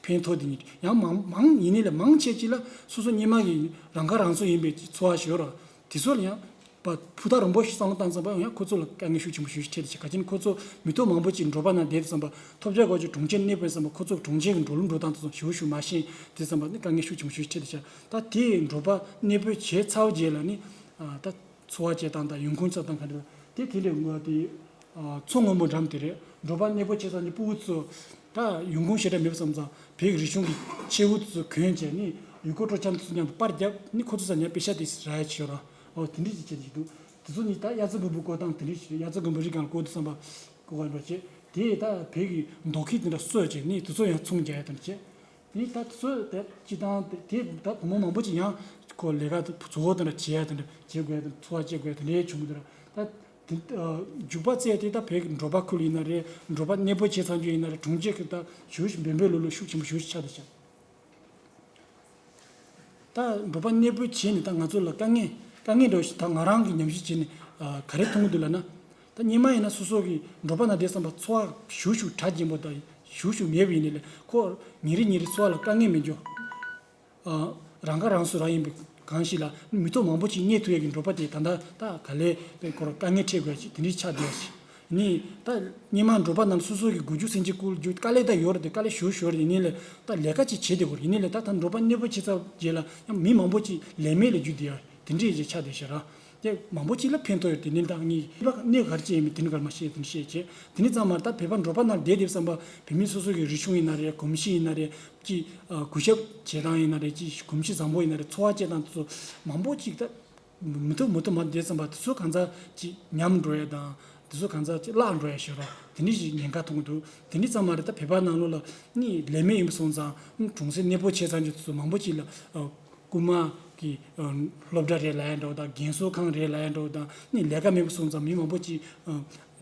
ཕན་ཐོགས་དེ་ཉིད་ཡང་མང་མང་ཡིན་ནའི་ལས་མང་ཆེ་ཅིག་ལ་སོ་སོ་སྔོན་མ་གི་རང་ཁ་རང་གསོ་ཡིན་པའི་འཚོ་བ་ཞིག་ཡོད་ར། དེ་ཚོ་ལ་ཡང་པ་ཕུ་ཐག་རིང་པོ་ཞིག་བསམ་བློ་བཏང་ཙམ་པ་ཡང་ཁོ་ཚོ་ལ་དཀའ་ངལ་ཤུགས་ཆེན་པོ་ཞིག་འཕྲད་དེ་ཆེ་ག་ཅིན་ཁོ་ཚོ་མི་ཐོག་མང་པོ་ཅིག་འབྲོག་པ་ནང་བསྡད་དུས་ཙམ་པ་ཐོབ་རྒྱ་གོ་ཆོད་གྲོང་ཁྱེར་གནས་པའི་ཙམ་པ་ཁོ་ཚོ་གྲོང་ཁྱེར་གྱི་འགྲོ་ལུགས་འགྲོ་སྟངས་དེ་ཚོ་ཞིབ་ཞིབ་མ་ཤེས་དེ་ཙམ་པ་ནི་དཀའ་ངལ་ཤུགས་ཆེན་པོ་ཞིག་འཕྲད་དེ་ཆེ། ད་དེ་འབྲོག་པ་གནས་སྤོ་བྱས་ཚར་བ་རྗེས་ལ་ནི་ད་འཚོ་བ་སྐྱེལ་སྟངས་དང་ཡོང་ཁུངས་བཙལ་སྟངས་ག་འདྲ་དེ་དེ་ལས་ངོ་དེ། མཚོ་སྔོན་པོ་འགྲམ་དེ་རེད། འབྲོག་པ་གནས་སྤོ་བྱས་ཙང་ནི་སྤུ་གུ་ཚོ་ད་ཡོང་ཁུངས་ཞེ་དྲག་མེད་པ་བསམ་ཙང་བོད་ཀྱི་རིག་གཞུང་གི་མཆེ་བོ་ཚོ་གོན་བྱས་ནི་ཡུལ་སྐོར་སྤྲོ་འཆམ་ཚོ་མཉམ་དུ་པར་བརྒྱབ་ནི་ཁོ་ཚོ་ས་ནས་པེ་ཤ་དེ་རག་ཡ་ཆེ་ར། འོ་དེ་འདྲ་ཅིག་བྱས་ཏེ་འདུག་དེ་ཚོ་ནི་ད་དབྱར་རྩྭ་དགུན་འབུ་བརྐོ་སྟངས་དེ་འདྲ་ཞིག་རེད། དབྱར་རྩྭ་དགུན་འབུ་རི་སྒང་བརྐོ་དུས་ཙམ་པ་བརྐོ་ག་འགྲོ་བྱས་དེ་ད་བོད་ཀྱི་འདོགས་ཁྱི་དེ་འདྲ་གསོད་བྱས་ནི་དེ་ཚོ་ཡང་ཚོང་རྒྱག་ཡ་དེ་འདྲ་བྱས། དེ་ནི་ད་དེ་ཚོ་དེབ་སྤྱི་བཏང་དེ་དེ་ད་བུ་མོ་མང་པོ་ཅིག་ཡང་ཁོ་ལས་ཀ་དེ་བཟོ་བོ་དེ་འདྲ་བྱེད་ཡ་དེ་འདྲ་བྱེད་དགོས་ཡ་དེ་འཚོ་བ་སྐྱེལ་དགོས་ཡ་དེ་འདྲའི་བྱུང་གི་འདུག་ར། ད་དེ་རྒྱུག་པ་རྩེ་དེ་ད་བོད་ཀྱི་འབྲོག་པ་ཁུལ་ཡིན་ན་རེད། འབྲོག་པ་གནས་སྤོ་བྱས་ཚར་རྒྱུ་ཡིན་ན་རེད། གྲོང་ཁྱེར་གྱི་ད་ཞུ་ཞུ་འབེན་འབེན་ལོ་ལོ་ཤུགས་ཆེན་པོ་ཞུ་ཞུ་ཆགས་བསྡད་ཤག་ད་འབྲོག་པ་གནས་སྤོ་བྱས་ནས་ད་ང་ཚོ་ལ་དཀའ་ངལ་དཀའ་ངལ་འདྲ་བོ་ཞིག་ད་ང་རང་གི་ཉམས་ཞིབ་བྱས་ནས་ག་རེ་མཐོང་གི་འདུག་ལབ་ན། ད་སྔོན་མ་ཡིན་ན་སོ་སོ་གི་འབྲོག་པ་ནང་བསྡད་ཙམ་པ་འཚོ་བ་ཞུ་ཞུ་གྲ་རྒྱས་པོ་དང་ཞུ་ཞུ་མེད་པ་ཡིན་ནའི་ལས་ཁོ་ཉིན་རེ་ཉིན་རེ་འཚོ་བ་ལ་དཀའ་ངལ་མི་འགྱོ། རང་ཁ་རང་གསོ་རང་ཡིན་པའི་གང་ཞིག་ལ་མི་ཐོག་མང་པོ་ཅིག་རྙེད་ཐུབ་ཡས་ཀྱི་འབྲོག་པ་དེ་ད་ལྟ་ད་ག་ལེ་པའི་སྐོར་དཀའ་ངལ་འཕྲད་དགོས་ཅིག་དེ་འདྲའི་ཆགས་བསྡད་ཅིག་ནི་ད་སྔོན་མ་འབྲོག་པ་ནང་སོ་སོ་གི་དགུ་རྒྱུ་སེམས་ཅན་བཀོལ་རྒྱུ་དཀའ་ལས་ད་ཡོད་རེད་དེ་དཀའ་ལས་ཞུ་ཞུ་རེད་ཡིན་ནའི་ལས་ད་ལས་ཀ་ཅིག་བྱེད་བསྡད་དགོས་རེད་ཡིན་ནའི་ལས་ད་ད་འབྲོག་པ་གནས་སྤོ་བྱས་ཚར་རྗེས་ལ་ཡང་མི་མང་པོ་ཅིག་ལས་མེད་ལས་རྒྱུ་བསྡད་ཡ་དེ་འདྲའི་ཅིག་ཆགས་བསྡད་ཤག་ར། དེ་མང་པོ་ཅིག་ལ་ཕན་ཐོགས་ཡོད་དེ་ནི་ད་ངས་གནས་ག་རེ་ཅིག་ཡིན་མིན་དེ་ནི་ག་རེ་མ་ཤེས་དེ་ནི་ཤེས་བྱས་དེ་ནི་ཙམ་མ་རེད། ད་བོད་པ་འབྲོག་པ་ནང་བསྡད་བསྡད་བསམ་པ་བོད་མི་སོ་སོ་གི་རིག་གཞུང་ཡིན་ན་རེད། གོམས་གཤིས་ཡིན་ན་རེད། ཅིག་གུས་ཞབས་བྱེད་སྟངས་ཡིན་ན་རེད། ཅིག་གོམས་གཤིས་བཟང་པོ་ཡིན་ན་རེད། འཚོ་བ་སྐྱེལ་སྟངས་དེ་ཚོ་མང་པོ་ཅིག་ད་མི་ཐུབ་མི་ཐུབ་མ་བསྡད་ཙམ་པ་དེ་ཚོ་གང་ཙམ་ཅིག་ཉམས་འགྲོ་ཡ་དང་དེ་ཚོ་གང་ཙམ་ཅིག་བརླག་འགྲོ་ཡ་ཞིག་ར་དེ་འདྲ་ཞིག་ཉེན་ཁ་མཐོང་གི་འདུག་དེ་འདྲ་ཙམ་མ་རེད། ད་བོད་པ་ནང་ལོགས་ལ་ནི་ལས་མེད་ཡིན་པ་སོང་ཙང་གྲོང་གསེབ་གནས་སྤོ་བྱས་ཚར་རྒྱུ་དེ་ཚོ་མང་པོ་ཅིག་ལ་རྐུན་མ་གི་སློབ་གྲྭ་རེད་ལབ་ཡ་འདྲ་བོ་དང་རྒན་གསོ་ཁང་རེད་ལབ་ཡ་འདྲ་བོ་དང་ནི་ལས་ཀ་མེད་པ་སོང་ཙང་མི་མང་པོ་ཅིག་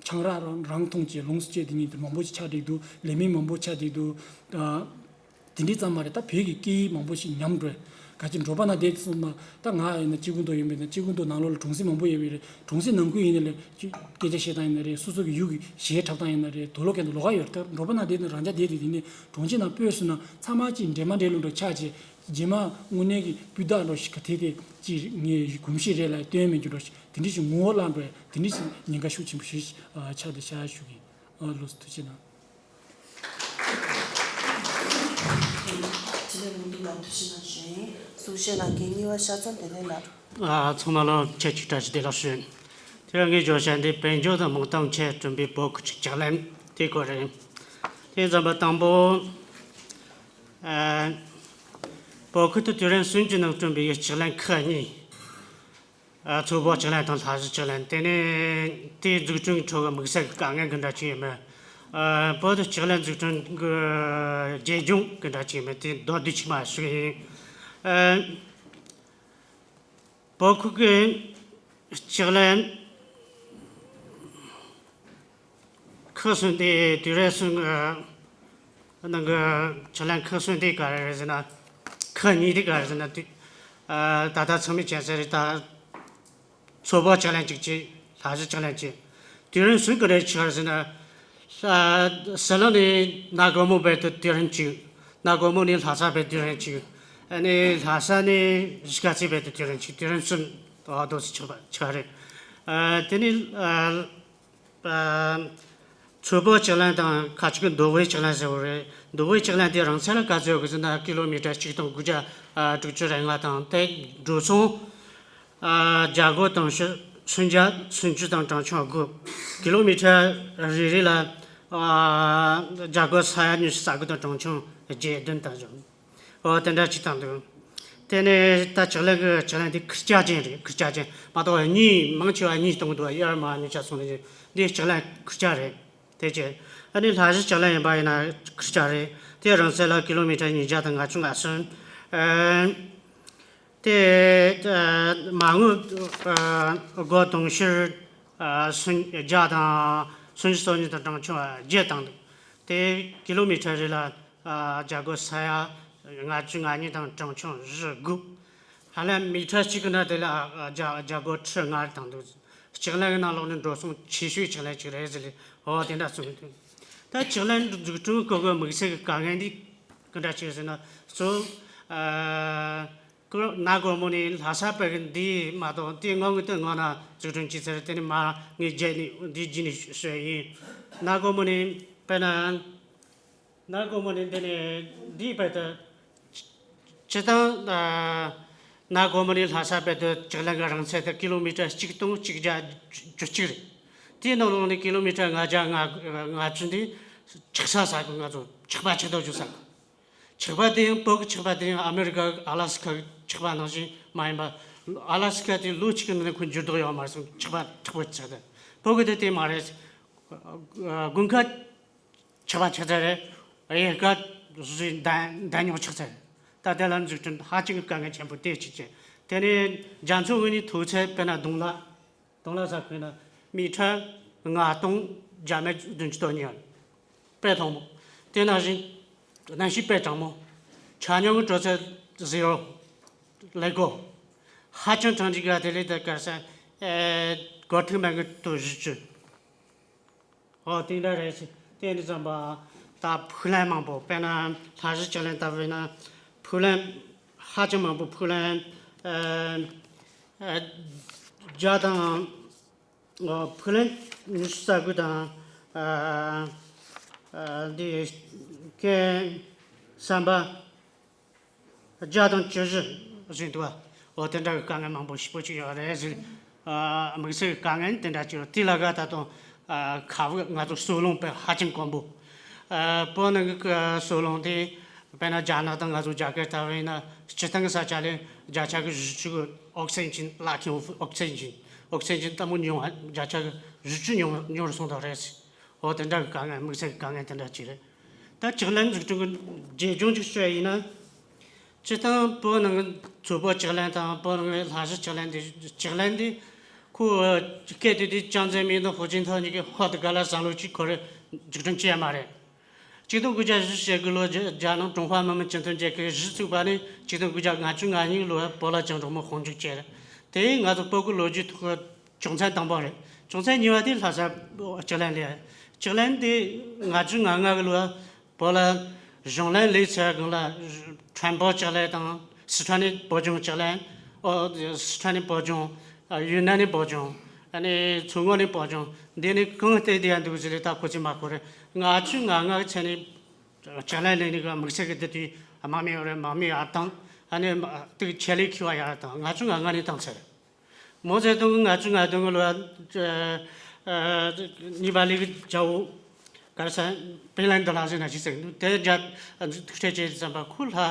ཆང་རག་རང་རང་འཐུང་བྱས་ལོངས་སུ་སྤྱད་དེ་ཉིན་དེ་མང་པོ་ཞིག་ཆགས་བསྡད་འདུག་ལས་མེད་མང་པོ་ཆགས་བསྡད་འདུག་དེ་འདྲའི་ཙམ་མ་རེད། ད་བོད་ཀྱི་སྐད་ཡིག་མང་པོ་ཞིག་ཉམས་འགྲོ། ག་ཅི་འབྲོག་པ་ནང་བསྡད་སོང་ན་ད་ང་ཡིན་ན་སྐྱེ་རྒུ་མདོ་ཡིན་པས་ན་སྐྱེ་རྒུ་མདོ་ནང་ལོགས་ལ་གྲོང་གསེབ་མང་པོ་ཡོད་པས་རེད། གྲོང་གསེབ་ནང་ཁུལ་ཡིན་ན་ལས་སྐད་ཆ་བཤད་སྟངས་ཡིན་ན་རེད། སོ་སོ་གི་ཡུལ་གྱི་གཞས་འཁྲབ་སྟངས་ཡིན་ན་རེད། དུག་ལོག་གན་དུ་ལོག་ག་ཡོད་རེད། ད་འབྲོག་པ་ནང་བསྡད་ན་རང་ཅག་བསྡད་དེ་དེ་ནས་གྲོང་ཁྱེར་ནང་སྤོས་སོང་ན་ཚང་མ་ཅིག་འདྲེས་མ་འདྲེས་ལུགས་འདྲ་ཆགས་བྱས་རྗེས་མ་དངོས་གནས་ཀྱི་སྤུས་དག་འདྲ་ཞིག་ག་དེ་དེ་ཅིག་ངའི་གོམས་གཤིས་རེད་ལ་སྟོན་མི་འགྱུར་འདྲ་ཞིག་དེ་འདྲ་ཞིག་ངོ་བོ་བརླག་འགྲོ་ཡ་དེ་འདྲ་ཞིག་ཉེན་ཁ་ཤུགས་ཆེན་པོ་ཞིག་ཆགས་བསྡད་ཤག་ཞུ་གི་ཨ་ལོ་སི་ཐུགས་རྗེ་གནང་། དྲིན་ལན་མང་པོ་ལ་ཐུགས་རྗེ་གནང་ཞུ་ཡིན། གསུང་བཤད་གནང་མཁན་གཉིས་པ་ཤ་ཚ་བདེ་ལེགས་ལགས། ཨ་ཚང་མ་ལ་ཆེད་ཅིག་བཀྲ་ཤིས་བདེ་ལེགས་ཞུ། དེ་ངས་བརྗོད་བྱ་འདི་དཔལ་འབྱོར་དང་མིང་གཏམ་ཆེད་བསྐྲུན་པའི་བོད་ཁུལ་གྱི་ལྕགས་ལན་དེ་སྐོར་རེད། དེ་ཙམ་པ་དང་པོ། ཨ་བོད་ཁུལ་དུ་དུས་རིམ་གསུམ་གྱི་ནང་བསྐྲུན་པའི་ལྕགས་ལན་ཁག་གཉིས། ཨ་མཚོ་བོད་ལྕགས་ལན་དང་ལྷ་ས་ལྕགས་ལན་དེ་ནས་དེའི་འཛུགས་སྐྲུན་གྱི་ཁྲོད་ཀྱི་དམིགས་བསལ་གྱི་དཀའ་ངལ་གྱི་འདྲ་ཅིག་ཡོད་མེད། ཨ་བོད་དུ་ལྕགས་ལན་འཛུགས་སྐྲུན་གྱི་རྒྱས་འགྱུར་གྱི་འདྲ་ཅིག་ཡོད་མེད་དེ་མདོར་བསྡུས་ཅིག་མར་ཞུ་གི་ཡིན། ཨ་བོད་ཁུལ་གྱི་ལྕགས་ལན་ཁག་ ཁག་སོན་དེ་དུས་རབས་གསུམ་གི་ནང་གི་ཕྱག་ལེན་ཁག་སོན་དེ་ག་རེ་རེད་ཟེར་ན། ཁག་གཉིས་དེ་ག་རེ་ཟེར་ན་དུས་ད་ལྟ་ཚང་མས་མཁྱེན་གསལ་རེད། ད་མཚོ་བོད་ཕྱག་ལེན་གཅིག་བྱས། ལྷ་བཞི་ཕྱག་ལེན་གཅིག་དུས་རིམ་གསུམ་ག་རེ་ཆགས་ཟེར་ན། ཨ་ཟི་ལིང་ནས་གནའ་སྒོ་མོ་བར་དུ་དུས་རིམ་གཅིག་གནའ་སྒོ་མོ་ནས་ལྷ་ས་བར་དུས་རིམ་གཅིག་ཨ་ནི་ལྷ་ས་ནས་གཞིས་ཀ་རྩེ་བར་དུ་དུས་རིམ་གཅིག་དུས་རིམ་གསུམ་འོ་འདུག་སེ་ཆགས་པ་ཆགས་རེད། ཨ་དེ་ནས་ཨ་ཨ་མཚོ་བོད་ཕྱག་ལེན་དང་ཁ་ཅིག་གིས་མདོ་དབུས་ཕྱག་ལེན་ཟེར་བ་རེད། མདོ་དབུས་ཕྱག་ལེན་དེ་རིང་ཚད་ལ་ག་ཚོད་ཡོད་གི་ཟེར་ན། ཀི་ལོ་མི་ཊར་གཅིག་སྟོང་དགུ་བརྒྱ་ཨ་དྲུག་ཅུ་རེ་ལྔ་དང་། དེ་འགྲོ་སོང་ཨ་རྒྱ་སྒོར་དུང་ཕྱུར་སུམ་བརྒྱ་སུམ་ཅུ་དང་གྲངས་ཆུང་དགུ། ཀི་ལོ་མི་ཊར་རེ་རེ་ལ་ཨ་རྒྱ་སྒོར་ས་ཡ་ཉི་ཤུ་རྩ་དགུ་དང་གྲངས་ཆུང་བརྒྱད་བདུན་བཏང་བྱུང་། འོ་དེ་འདྲ་ཅིག་བཏང་འདུག་དེ་ནས་ད་ཕྱག་ལེན་གི་ཕྱག་ལེན་དེ་ཁུར་ཆ་ཅན་རེད། ཁུར་ཆ་ཅན་མ་གཏོགས་གཉིས་མང་ཆེ་བ་གཉིས་གཏོང་འདུག་དབྱར་མ་གཉིས་ཆ་སོང་ནས་འདི་ཕྱག་ལེན་ཁུར་ཆ་རེད། དེ་བྱས་ཨ་ནི་ལྷ་བཞི་ཕྱག་ལེན་ཡིན་པ་ཡིན་ན་ཁུར་ཆ་རེད། དེ་རིང་ཚད་ལ་ཀི་ལོ་མི་ཊར་ཉིས་བརྒྱ་དང་ལྔ་བཅུ་ང་གསུམ། ཨ་དེ་ཨ་མ་དངུལ་ཨ་སྒོར་དུང་ཕྱུར་ཨ་སུམ་བརྒྱ་དང་སུམ་ཅུ་སོ་གཉིས་དང་གྲངས་ཆུང་བརྒྱད་བཏང་འདུག་དེ་ཀི་ལོ་མི་ཊར་རེ་ལ་ཨ་རྒྱ་སྒོར་ས་ཡ་ལྔ་བཅུ་ང་གཉིས་དང་གྲངས་ཆུང་བཞི་དགུ། ཧ་ལམ་མི་ཊར་གཅིག་གི་ནང་དེ་ལ་ཨ་རྒྱ་རྒྱ་སྒོར་ཁྲི་ལྔ་རེ་བཏང་འདུག་ཕྱག་ལེན་གྱི་ནང་ལོགས་ནས་འགྲོ་སོང་ཆེ་ཤོས་ཕྱག་ལེན་གཅིག་རེད་ཟེར་ལེ། འོ་དེ་འདྲ་གསུངས་འདུག་ད་ཕྱག་ལེན་འཛུགས་སྐྲུན་སྐོར་གྱི་དམིགས་བསལ་གྱི་དཀའ་ངལ་འདི་ག་འདྲ་ཅིག་ཟེར་ན། གཙོ་བོ་ཨ་ཀོ་གནའ་སྒོ་མོ་ནས་ལྷ་ས་བར་གྱི་འདི་མ་གཏོགས་དེ་སྔོན་གྱི་དེ་སྔོན་ན་འཛུགས་སྐྲུན་བྱས་ཚར། དེ་ནས་མར་ངས་རྗེས་ནས་འདི་རྗེས་ནས་ཞུ་ཡ་ཡིན། གནའ་སྒོ་མོ་ནས་དཔེར་ན། གནའ་སྒོ་མོ་ནས་འདི་ནས་འདིའི་བར་དུ། སྤྱིར་བཏང་ཨ་གནའ་སྒོ་མོ་ནས་ལྷ་ས་བར་དུ་ཕྱག་ལེན་གྱི་རིང་ཚད་དེ་ཀི་ལོ་མི་ཊར་གཅིག་སྟོང་གཅིག་བརྒྱ་བཅུ་གཅིག་རེད། དེའི་ནང་ལོགས་ནས་ཀི་ལོ་མི་ཊར་ལྔ་བརྒྱ་ལྔ་ལྔ་བཅུ་འདི་ཆག་ས་ཟ་གི། ང་ཚོ་ཆག་པ་ཆག་ཐོག་བཅུག་ས་གི། ཆག་པ་དེ་ཡང་བོད་ཀྱི་ཆག་པ་དེ་ཡང་ཨ་མེ་རི་ཀ་ཨ་ལ་སི་ཁ་གི་ཆག་པ་ནང་བཞིན་མ་ཡིན་པ། ཨ་ལ་སི་ཁ་དེ་ལོ་གཅིག་གི་ནང་ནས་ཁོ་འགྱུར་ལྡོག་ཡོད་མ་རེད་གསུངས། ཆག་པ་མཁྲེགས་པོ་ཆགས་ཏེ། བོད་ཀྱི་དེ་དེ་མ་རེད། དགུན་ཁ་ཆག་པ་ཆགས་ཚར་རེད། དབྱར་ཁ་བཟོས་འདམ་འདམ་རྙོག་ཆགས་ཚར་རེད། ད་དེ་ལ་འཛུགས་སྐྲུན་ཧ་ཅང་གི་དཀའ་ངལ་ཆེན་པོ་དེ་གཅིག་བྱས། དེ་ནས་རྒྱ་མཚོ་དབུས་ནས་མཐོ་ཚད་དཔེར་ན་གདོང་ལ། གདོང་ལ་ས་ཁུལ་ན་མི་ཊར་ལྔ་སྟོང་བརྒྱ་མེད་བདུན་ཅུ་དོན་གཉིས་ཡོད། དཔེ་མཐོང་མོ། དེ་ནང་བཞིན་གནམ་གཤིས་དཔེ་གྲང་མོ། ཆ་སྙོམས་ཀྱི་དྲོད་ཚད་ཟི་རོ། ཀླད་ཀོར། ཧ་ཅང་གྲང་འཇིགས་ག་དེ་ལས་ད་གར་ས་ཨེ་སྒོར་ཐིག་མན་གི་དུ་བཞི་བཅུ། ཨོ་དེ་འདྲ་རེད་ཟེར། དེ་འདྲ་ཙམ་པ། ད་ཕུག་ལན་མང་པོ། དཔེར་ན་ལྷ་བཞི་ཕྱག་ལེན་ལྟ་བུ་ཡིན་ན་ཕུག་ལན་ཧ་ཅང་མང་པོ། ཕུག་ལན་ཨ་ཨ་བརྒྱ་དང་། ཨོ་ཕུག་ལན་ཉི་ཤུ་རྩ་དགུ་དང་། ཨ་ཨ་འདི་རྐྱེན་བསམ་པ། བརྒྱ་དང་བཅུ་བཞི་བཞིན་དུ་བ། འོ་དེ་འདྲ་གི་དཀའ་ངལ་མང་པོ་ཞེ་པོ་ཅིག་ཡོད་རེད་ཟེར། ཨ་དམིགས་བསལ་གྱི་དཀའ་ངལ་དེ་འདྲ་ཅིག་ཡོད། དེ་ལ་ག་ད་དུང་ཨ་ཁ་བུ་ང་ཚོ་སོལ་རླུང་དཔེ་ཧ་ཅང་དཀོན་པོ། ཨ་བོད་ནང་གི་སོལ་རླུང་དེ་དཔེར་ན་རྒྱ་ནག་དང་ང་ཚོ་རྒྱ་གར་ལྟ་བུ་ཡིན་ན་སྤྱིར་བཏང་གི་ས་ཆ་ལས་བརྒྱ་ཆ་གི་བཞི་བཅུ་གི་ཨོག་སི་ཇན་ལག་ཁྱེར། ཨོག་སི་ཇན་ཨོག་སི་ཇན་ལྟད་མོ་ཉུང་བ་བརྒྱ་ཆ་གི་བཞི་བཅུ་ཉུང་ཉུང་རུ་སོང་དང་རེད་ཟེར། འོ་དེ་འདྲ་གི་དཀའ་ངལ། དམིགས་བསལ་གྱི་དཀའ་ངལ་དེ་འདྲ་ཅིག་རེད། ད་ཕྱག་ལེན་འཛུགས་སྐྲུན་གྱི་རྒྱས་སྦྱོང་ཅིག་ཤོད་ཡིན་ན། སྤྱིར་བཏང་བོད་ནང་གི་མཚོ་བོད་ཕྱག་ལེན་དང་བོད་ནང་གི་ལྷ་བཞི་ཕྱག་ལེན་དེ། ཕྱག་ལེན་དེ་ཁོ་སྐད་དེ་དེ་ཅང་ཙེ་མིན་དང་ཧུའུ་ཅིན་ཐའོ་གཉིས་ཀྱིས་ཧོ་དེ་ག་ལ་བཟང་ལོ་ཅིག་ཁོ་རེ་འཛུགས་སྐྲུན་བྱས་མ་རེད། གཅིག་སྟོང་དགུ་བརྒྱ་བཞི་བཅུ་ཞེ་དགུ་ལོ་རྒྱ་རྒྱ་ནག་ཀྲུང་ཧྭ་མི་དམངས་སྤྱི་མཐུན་རྒྱལ་ཁབ་གཞི་བཙུགས་པ་ནས་གཅིག་སྟོང་དགུ་བརྒྱ་ལྔ་བཅུ་ང་གཉིས་ལོར་བོད་ལ་བཅིངས་འགྲོལ་དམག་དཔུང་འཇུག་བྱས་རེད། དེ་ཡིན་ང་ཚོ་བོད་ཀྱི་ལོ་རྒྱུས་ཐོག་གི་བྱུང་ཚན་དང་པོ་རེད། བྱུང་ཚན་གཉིས་པ་དེ་ལྷ་ས་ཕྱག་ལེན་རེད། ཕྱག་ལེན་དེ་ལྔ་བཅུ་ང་ལྔ་གི་ལོར་བོད་ལ་གཞུང་ལམ་ལས་ཚར་སྒང་ལ་ཁྲོན་བོད་ཕྱག་ལེན་དང་། སི་ཁྲོན་ནས་བོད་ལྗོངས་ཕྱག་ལེན། ཨོ་སི་ཁྲོན་ནས་བོད་ལྗོངས། ཨ་ཡུན་ནན་ནས་བོད་ལྗོངས། ཨ་ནི་མཚོ་སྔོན་ནས་བོད་ལྗོངས། འདི་ནི་གང་ལྟར་དེ་ཡང་འདུག་ཟེར་ལེ། ད་ཁོ་ཚོས་མ་གོ་རེད། ལྔ་བཅུ་ང་ལྔ་གི་ཚེ་ནས་ཕྱག་ལེན་ལས་ནི་གི་དམིགས་བསལ་གི་འདི་དུས་དམག་མི་ཡོད་རེད། དམག་མི་ཡར་བཏང་། ཨ་ནི་དམག་དེ་ཆེད་ལས་ཁུལ་བ་ཡར་བཏང་། ལྔ་བཅུ་ང་ལྔ་ནས་བཏང་ཚར་རེད། མའོ་ཙེ་ཏུང་གིས་ལྔ་བཅུ་ང་བདུན་གི་ལོ། ཨ་ཨ་གཉིས་པ་ལི་གི་རྒྱལ་པོ་ག་རེ་ཟེར། པིན་ལན་དུ་ལགས་ཟེར་ན་ཅི་ཟེར་འདུག་དེ་རྒྱ་ཐུག་འཕྲད་བྱས་ཙམ་པ་ཁོ་ལྷ་ཨ་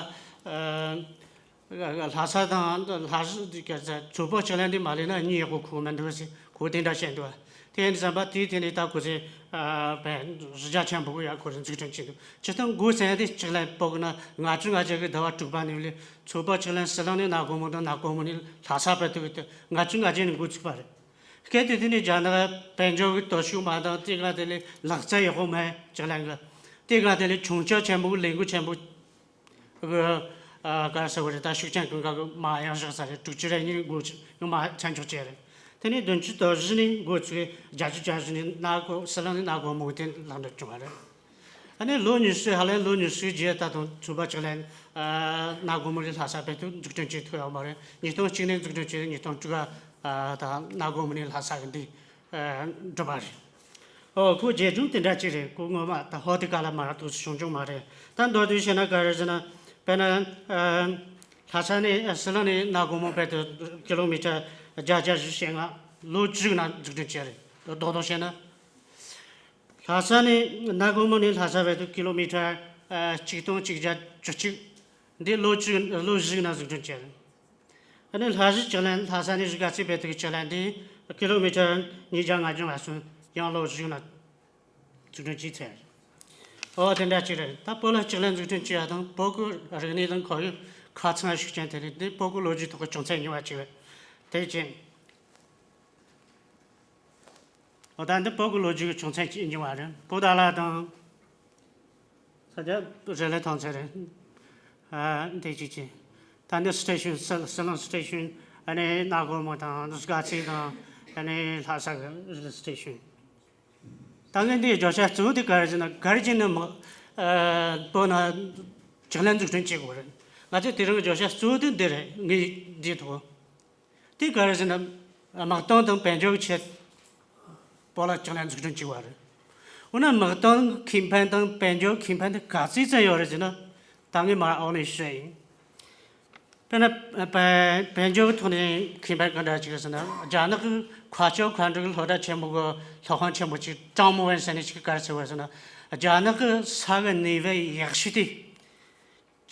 ལྷ་ས་དང་ལྷ་ས་ག་རེ་ཟེར། མཚོ་བོད་ཕྱག་ལེན་འདི་མ་ལེན་ན་གཉིད་ཡག་པོ་ཁུག་མི་འདུག་ཟེར་ཁོ་དེ་འདྲ་བཤད་འདུག་དེ་ཡིན་ཙམ་པ་དེའི་ཐད་ནས་ད་ཁོ་ཚོས་ཨ་བན་གཞི་རྒྱ་ཆེན་པོ་ཡ་ཁོ་རང་འཛུགས་སྐྲུན་བྱས་འདུག་སྤྱིར་བཏང་འགོ་བཙུགས་དེ་ཕྱག་ལེན་བོད་ཀྱི་ནང་ལྔ་བཅུ་ང་བརྒྱད་ཀྱི་ཟླ་བ་དྲུག་པ་ནས་ལས། མཚོ་བོད་ཕྱག་ལེན་ཟི་ལིང་ནས་གནའ་སྒོ་མོ་དང་། གནའ་སྒོ་མོ་ནས་ལྷ་ས་བར་དུ་གི་དེ་ལྔ་བཅུ་ང་བརྒྱད་ནས་འགོ་བཙུགས་པ་རེད། སྐད་དེ་དེ་ནས་རྒྱ་ནག་དཔལ་འབྱོར་གྱི་སྟོབས་ཤུགས་མ་དང་དེ་ག་དེ་ལས་ལག་རྩལ་ཡག་པོ་མེད་ཅིག་ལ་གི། དེ་ག་དེ་ལས་ཆུང་ཆ་ཆེན་པོ་གི་ལས་འགུལ་ཆེན་པོ་གི་ཨ་ག་ཟེར་བ་རེད། ད་ཤུགས་ཅན་ཀུན་དགའ་གི་མ་ཡག་བཞག་ས་རེད། དྲུག་ཅུ་རེ་གཉིས་འགོ་ཚུགས་ཡོང་མ་མཚན་འཇོག་བྱས་རེད། དེ་ནས་བདུན་ཅུ་དོན་བཞི་ནས་འགོ་ཚུགས་བརྒྱད་ཅུ་གྱ་བཞི་ནས་གནའ་སྒོ་ཟི་ལིང་ནས་གནའ་སྒོ་མོ་དེ་ལེགས་འགྲུབ་བྱུང་བ་རེད། ཨ་ནི་ལོ་ཉི་ཤུ་ཧ་ལམ་ལོ་ཉི་ཤུའི་རྗེས་ད་དུང་ཚོ་པ་ཅིག་ལ་ཨ་གནའ་སྒོ་མོ་ལས་ལྷ་ས་བོད་དུ་འཛུགས་སྐྲུན་བྱེད་ཐུབ་ཡོད་མ་རེད། ཉིས་སྟོང་གཅིག་ནས་འཛུགས་སྐྲུན་བྱས། ཉིས་སྟོང་དྲུག་ཨ་ད་གནའ་སྒོ་མོ་ནས་ལྷ་ས་གི་འདི་ཨ་འགྲུབ་པ་རེད། ཨོ་ཁོ་རྒྱས་ལྗོངས་དེ་འདྲ་ཅིག་རེད། ཁོ་ངོ་མ་ད་ཧོ་དེ་ག་ལ་མ་ར་ཐུག་བྱུང་བྱུང་མ་རེད། ད་མདོར་བསྡུས་བཤད་ན་ག་རེ་ཟེར་ན། དཔེར་ན་ཨ་ལྷ་ས་ནས་ཨ་ཟི་ལིང་ནས་གནའ་སྒོ་མོ་བོད་དུ་ཀི་ལོ་མི་ཊར་བརྒྱ་བརྒྱད་ཅུ་ཞེ་ལྔ་ལོ་བཅུ་ནང་འཛུགས་སྐྲུན་བྱས་རེད། རྡོག་རྡོག་བཤད་ན། ལྷ་ས་ནས་གནའ་སྒོ་མོ་ནས་ལྷ་ས་བར་དུ་ཀི་ལོ་མི་ཊར་ཨ་གཅིག་སྟོང་གཅིག་བརྒྱ་བཅུ་གཅིག་འདི་ལོ་བཅུ་ལོ་བཞི་ནང་འཛུགས་སྐྲུན་བྱས། ཨ་ནི་ལྷ་གཞི་ལྕགས་ལན། ལྷ་ས་ནས་གཞིས་ཀ་རྩེ་བར་དུ་གི་ལྕགས་ལན་འདི་ཀི་ལོ་མི་ཊར་ཉིས་བརྒྱ་ལྔ་བཅུ་ང་གསུམ་ཡང་ལོ་བཞི་ནང་འཛུགས་སྐྲུན་བྱས་ཚར། ཨོ་དེ་འདྲ་ཅིག་རེད། ད་བོད་ལ་ལྕགས་ལན་འཛུགས་སྐྲུན་བྱས་ཡ་དང་བོད་ཀྱི་རིག་གནས་དང་ཁོར་ཡུག་ཁ་ཚང་ཤུགས་ཅན་དེ་རེད། འདི་བོད་ཀྱི་ལོ་རྒྱུས་ཐོག་གི་བྱུང་ཚན་རྙིང་བ་ཅིག་རེད། དེ་བཞིན། འོ་ད་འདི་བོད་ཀྱི་ལོ་རྒྱུས་ཀྱི་བྱུང་ཚན་གཅིག་ཡིན་པ་རེད། བོད་ད་ལ་དང་ས་ཆ་རེ་ལས་ཐོན་ཚེ་རེད། ཨ་འདི་གཅིག་གཅིག་ད་འདི་སི་ཊེ་ཤན་སི་སི་ལིང་སི་ཊེ་ཤན། ཨ་ནི་གནའ་སྒོ་མོ་དང་གཞིས་ཀ་རྩེ་དང་ཨ་ནི་ལྷ་ས་གི་རེ་ལི་སི་ཊེ་ཤན། ད་ངས་འདིའི་བརྗོད་བྱ་གཙོ་བོ་དེ་ག་རེ་ཟེར་ན། ག་རེ་བྱས་ནས་མི་ཨ་བོད་ན་ལྕགས་ལན་འཛུགས་སྐྲུན་བྱེད་དགོས་རེད། ང་ཚོས་དེ་རིང་གི་བརྗོད་བྱ་གཙོ་བོ་དེ་འདི་རེད། ངས་འདིའི་ཐོག་དེ་ག་རེ་ཟེར་ན། དམག་དོན་དང་དཔལ་འབྱོར་གྱི་ཆེད་བོད་ལ་ལྕགས་ལན་འཛུགས་སྐྲུན་བྱས་པ་རེད། འོ་ན་དམག་དོན་ཁེ་ཕན་དང་དཔལ་འབྱོར་ཁེ་ཕན་དེ་ག་ཚོད་ཙམ་ཡོད་རེད་ཟེར་ན། ད་ངས་མར་འོག་ནས་བཤད་ཡིན། དཔེར་ན་དཔལ་དཔལ་འབྱོར་གྱི་ཐོག་ནས་ཁེ་ཕན་ག་འདྲ་ཅིག་རེད་ཟེར་ན། རྒྱ་ནག་གི་མཁའ་སྤྱོད་མཁའ་འགྲུལ་གྱི་སློབ་གྲྭ་ཆེན་མོ་གི་སློབ་ཁང་ཆེན་མོ་ཅིག་ཀྲང་མོ་ཝན་ཟེར་ནས་ཅིག་ག་རེ་ཟེར་བ་ཟེར་ན། རྒྱ་ནག་གི་ས་གི་གནས་བབ་ཡག་ཤོས་དེ།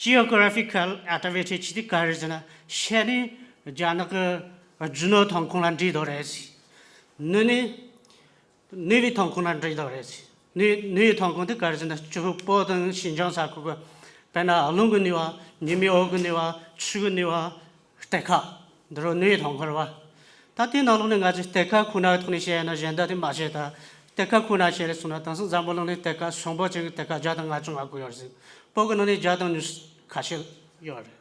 Geographical advantage དེ་ག་རེ་ཟེར་ན། ཤར་ནས་རྒྱ་ནག་གི་རྒྱུ་ནོར་ཐོན་ཁུངས་ལ་འདྲེས་འདུག་རེད་ཟེར། ནུབ་ནས་ནུས་པའི་ཐོན་ཁུངས་ལ་འདྲེས་འདུག་རེད་ཟེར། ནུས་ནུས་པའི་ཐོན་ཁུངས་དེ་ག་རེ་ཟེར་ན། སྤྱི་བོད་དང་ཞིན་ཅང་ས་ཁུལ་གྱི་དཔེར་ན་རླུང་གི་ནུས་པ། ཉི་མའི་འོད་ཀྱི་ནུས་པ། ཆུ་གི་ནུས་པ། གཏེར་ཁ། འདི་རུ་ནུས་པའི་ཐོན་ཁུངས་རེད་བ། ད་དེའི་ནང་ལོགས་ནས་ང་ཚོས་གཏེར་ཁ་ཁོ་ན་གི་ཐོག་ནས་བཤད་ཡ་ན་གཞན་དག་དེ་མ་བཤད། ད་གཏེར་ཁ་ཁོ་ན་བཤད་རེད་སོང་ན། དེང་སང་འཛམ་བུ་གླིང་ནས་གཏེར་ཁ་གཞུང་བོད་ཅན་གྱི་གཏེར་ཁ་བརྒྱ་དང་ལྔ་བཅུ་ང་དགུ་ཡོད་རེད། བོད་ཀྱི་ནང་ནས་བརྒྱ་དང་ཉི་ཤུ་ཁ་ཤས་ཡོད་རེད།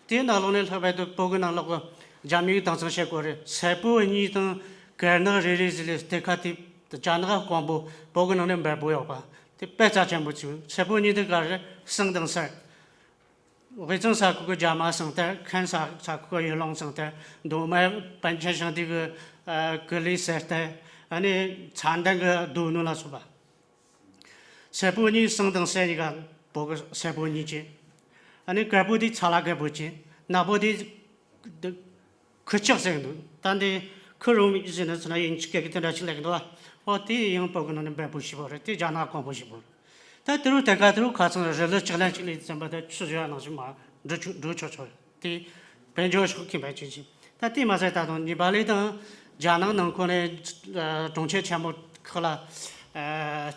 དེའི་ནང་ལོགས་ནས་ལྷག་པར་དུ་བོད་ཀྱི་ནང་ལོགས་ཀྱི་རྒྱ་མིའི་དེང་སང་བཤད་དགོས་རེད། སེར་པོ་གཉིས་དང་གར་ནག་རེ་རེ་ཟེར་ལས་གཏེར་ཁ་དེ་རྒྱ་ནག་དཀོན་པོ་བོད་ཀྱི་ནང་ནས་འབེལ་པོ་ཡོད་པ་དེ་དཔེ་རྩ་ཆེན་པོ་བྱུང་། སེར་པོ་གཉིས་དེ་ག་རེ་རེད། སེང་དང་གསེར། དབུས་གཙང་ས་ཁུལ་གྱི་རྒྱ་མ་སེང་གཏེར། ཁམས་ས་ས་ཁུལ་གྱི་ཡུལ་ལུང་སེང་གཏེར། མདོ་སྨད་པཎ་ཆེན་ཞིང་སྡེ་གི་ཨ་ཀུ་ལུའི་གསེར་གཏེར། ཨ་ནི་ཚ་མདང་གི་རྡོ་སྣུམ་ལ་སོགས་པ། སེར་པོ་གཉིས། སེང་དང་གསེར་གཉིས་ཀ་བོད་ཀྱི་སེར་པོ་གཉིས་ཅན། ཨ་ནི་དཀར་པོ་དེ་ཚ་ལ་དཀར་པོ་ཅན། ནག་པོ་དེ་ཁུ་ལྕགས་ཟེར་གི་འདུག་ད་འདི་ཁུ་རུ་མིག་ཟེར་ན་ཚོ་ན་དབྱིན་ཇི་སྐད་ཀྱི་དེ་འདྲ་ཞིག་ལབ་ཀྱི་འདུག་ཨ། ཨོ་དེ་ཡང་བོད་ཀྱི་ནང་ནས་འབེལ་པོ་ཞིག་པོ་རེད། དེ་རྒྱ་ནག་དཀོན་པོ་ཞིག་པོ་རེད། ད་དེ་རུ་གཏེར་ཁ་དེ་རུ་ཁ་ཚང་རི་ལི་ལྕགས་ལན་གཅིག་ལས་ཙམ་པ་དེ་ཆུ་བཞི་ནང་བཞིན་མ་འགྲོ་ཆོག་འགྲོ་ཆོག་ཆོག་རེད། དེ་དཔལ་འབྱོར་ཕྱོགས་ཁེ་ཕན་ཅན་ཅིག་ད་དེ་མ་ཟད་ད་དུང་ནེ་པ་ལི་དང་རྒྱ་ནག་ནང་ཁོངས་ནས་ཨ་གྲོང་ཁྱེར་ཆེན་པོ་ཁག་ལ་ཨ་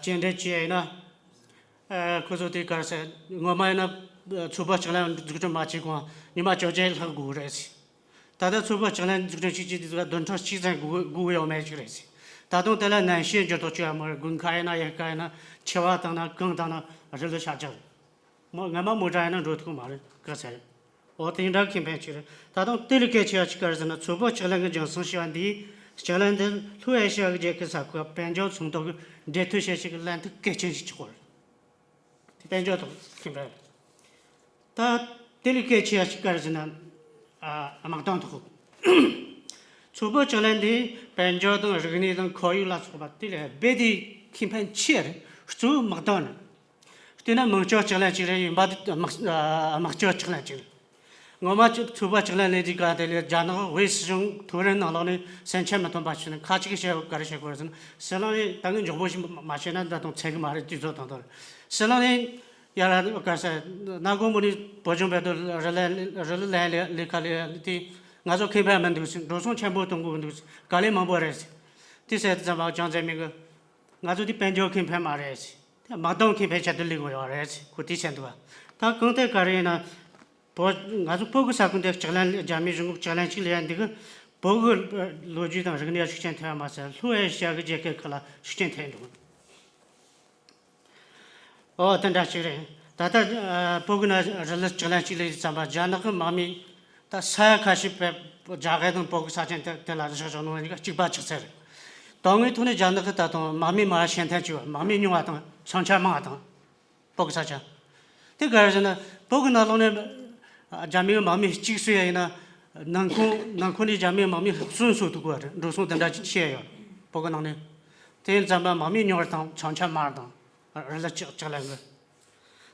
སྐྱེལ་འདྲེན་བྱས་ཡིན་ན། ཨ་ཁོ་ཚོ་དེ་ག་རེ་ཟེར། སྔོན་མ་ཡིན་ན་ཚོ་བོད་ལྕགས་ལན་འཛུགས་སྐྲུན་མ་བྱས་གོང་ཉི་མ་བཅོ་བརྒྱད་ལྷག་དགོས་རེད་ཟེར། ད་ལྟ་ཚོ་བོད་ལྕགས་ལན་འཛུགས་སྐྲུན་བྱེད་ཀྱི་དུས་ཚོད་ལ་བདུན་ཕྲག་གཅིག་ཙམ་དགོས་དགོས་ཀྱི་ཡོད་མེད་ཅིག་རེད་ཟེར། ད་དུང་དེ་ལ་གནམ་གཤིས་འགྱུར་ལྡོག་ཅིག་ཡོད་མ་རེད། དགུན་ཁ་ཡིན་ན་དབྱར་ཁ་ཡིན་ན་ཆུ་བ་བཏང་ན་གངས་བཏང་ན་རི་ལི་ཤར་རྒྱག་རེད། མོ་སྔ་མ་མོ་ཊ་ཡིན་ན་འགྲོ་ཐུབ་ཀྱི་མ་རེད། ག་ཚད་རེད། འོ་དེ་འདྲ་ཁེ་ཕན་ཅིག་རེད། ད་དུང་དེ་ལས་གལ་ཆེ་བ་ཅིག་ག་རེ་ཟེར་ན། ཚོ་བོད་ལྕགས་ལན་གྱི་རྒྱུན་སྲིང་ཞེས་པ་འདིས་ལྕགས་ལན་འདི་ལྷོ་ཨེ་ཤི་ཡ་གི་རྒྱལ་ཁབ་ས་ཁུལ་དཔལ་འབྱོར་ཚོང་རྟགས་ཀྱི་འབྲེལ་མཐུད་བྱེད་ཤེས་ཀྱི་ལན་ཐུབ་གལ་ཆེན་ཞིག་ཆགས་ཡོད་རེད། དཔལ་འབྱོར་ཐོག་ཁེ་ཕན། ད་དེ་ལས་གལ་ཆེ་བ་ཞིག་ག་རེ་ཟེར་ན། ཨ་དམག་དོན་ཐོག་ཚོ་བོད་ལྕགས་ལན་འདི་དཔལ་འབྱོར་དང་རིག་གནས་དང་ཁོར་ཡུག་ལ་སོགས་པ་དེ་ལས་རྦད་དེ་ཁེ་ཕན་ཆེ་རེད། གཙོ་བོ་དམག་དོན་རེད། བལྟས་ན་དམངས་སྤྱོད་ལྕགས་ལན་ཅིག་རེད། ཡིན་པ་དེ་དམག་ཨ་དམག་སྤྱོད་ལྕགས་ལན་ཅིག་རེད། ངོ་མ་ཚོ་བོད་ལྕགས་ལན་ལས་དུས་ག་དེ་ལས་རྒྱ་ནག་དབུས་སྲིད་གཞུང་མཐོ་རིམ་ནང་ལོགས་ནས་སེམས་ཁྲལ་མི་ཐོན་པ་བྱས་ནས་ཁ་ཅིག་གིས་བཤད་ག་རེ་བཤད་དགོས་རེད་ཟེར་ན། ཟི་ལིང་ནས་ད་ངས་མགྱོགས་པོ་ཞིག་མ་བཤད་ན་ད་དུང་ཚད་གི་མ་རེད། དུས་ཚོད་དང་དོ་རེད། ཟི་ལིང་ནས་ཡར་ག་ས་གནའ་སྒོ་མོ་ནས་བོད་ལྗོངས་བར་དུ་རི་ལི་རི་ལི་ལན་ལས་ལས་ཀ་ལས་དེ་ང་ཚོ་ཁེ་ཕན་མི་འདུག་ཟེར། འགྲོ་སོང་ཆེན་པོ་གཏོང་དགོས་འདུག་ཟེར། ག་ལེ་མང་པོ་རེད་ཟེར། དེ་ཟེར་དུས་ཙམ་པ་ཅང་ཙེ་མིན་གི་ང་ཚོ་དེ་དཔལ་འབྱོར་ཁེ་ཕན་མ་རེད་ཟེར། དེ་དམག་དོན་ཁེ་ཕན་ཆེད་དུ་ལས་དགོས་ཡོད་རེད་ཟེར། ཁོ་དེ་བཤད་འདུག་བ། ད་གང་ལྟར་ག་རེ་ཡིན་ན། བོད་ང་ཚོ་བོད་ཀྱི་ས་ཁུལ་འདི་ལྕགས་ལན་རྒྱ་མིའི་གཞུང་གིས་ལྕགས་ལན་གཅིག་ལས་ཡ་འདི་གི་ བོད་ཀྱི་ལོ་རྒྱུས་དང་རིག་གནས་ཤུགས་རྐྱེན་ཐེབས་པ་མ་ཟད། ལྷོ་ཨེ་ཤི་ཡ་གི་རྒྱལ་ཁབ་ཁག་ལ་ཤུགས་རྐྱེན་ཐེབས་འདུག། ཨོ་དེ་འདྲ་ཞིག་རེད། ད་ལྟ་ཨ་བོད་ཀྱི་ནང་རི་ལི་ལྕགས་ལན་གཅིག་ལས་ཙམ་པ་རྒྱ་ནག་གི་དམག་མི་ད་ས་ཡ་ཁ་ཤས་པའི་རྒྱ་གར་དང་བོད་ཀྱི་ས་ཆ་དེ་དེ་ལ་བཞག་བཞག་ནོ་གཉིས་ཀ་གཅིག་པ་ཆགས་ཚར་རེད། དོན་དངོས་ཐོག་ནས་རྒྱ་ནག་གི་ད་དུང་དམག་མི་མང་བ་ཤེས་ཐན་གཅིག་པ། དམག་མི་ཉུང་བ་དང་ས་ཆ་མང་བ་དང་། བོད་ཀྱི་ས་ཆ། དེ་ག་རེ་ཟེར་ན། བོད་ཀྱི་ནང་ལོགས་ནས་རྒྱ་མིའི་དམག་མི་གཅིག་གསོད་ཡ་ཡིན་ན། ནང་ཁོངས་ནང་ཁོངས་ནས་རྒྱ་མིའི་དམག་མི་གསོན་གསོ་ཐུབ་ཀྱི་རེད། འགྲོ་སོང་དེ་འདྲ་ཅིག་བྱས་ཡོད། བོད་ཀྱི་ནང་ནས། དེ་ཡིན་ཙམ་པ་དམག་མི་ཉུང་བ་དང་ཆང་ཆ་དམར་དང་། རི་ལི་ལྕགས་ལན་གྱི།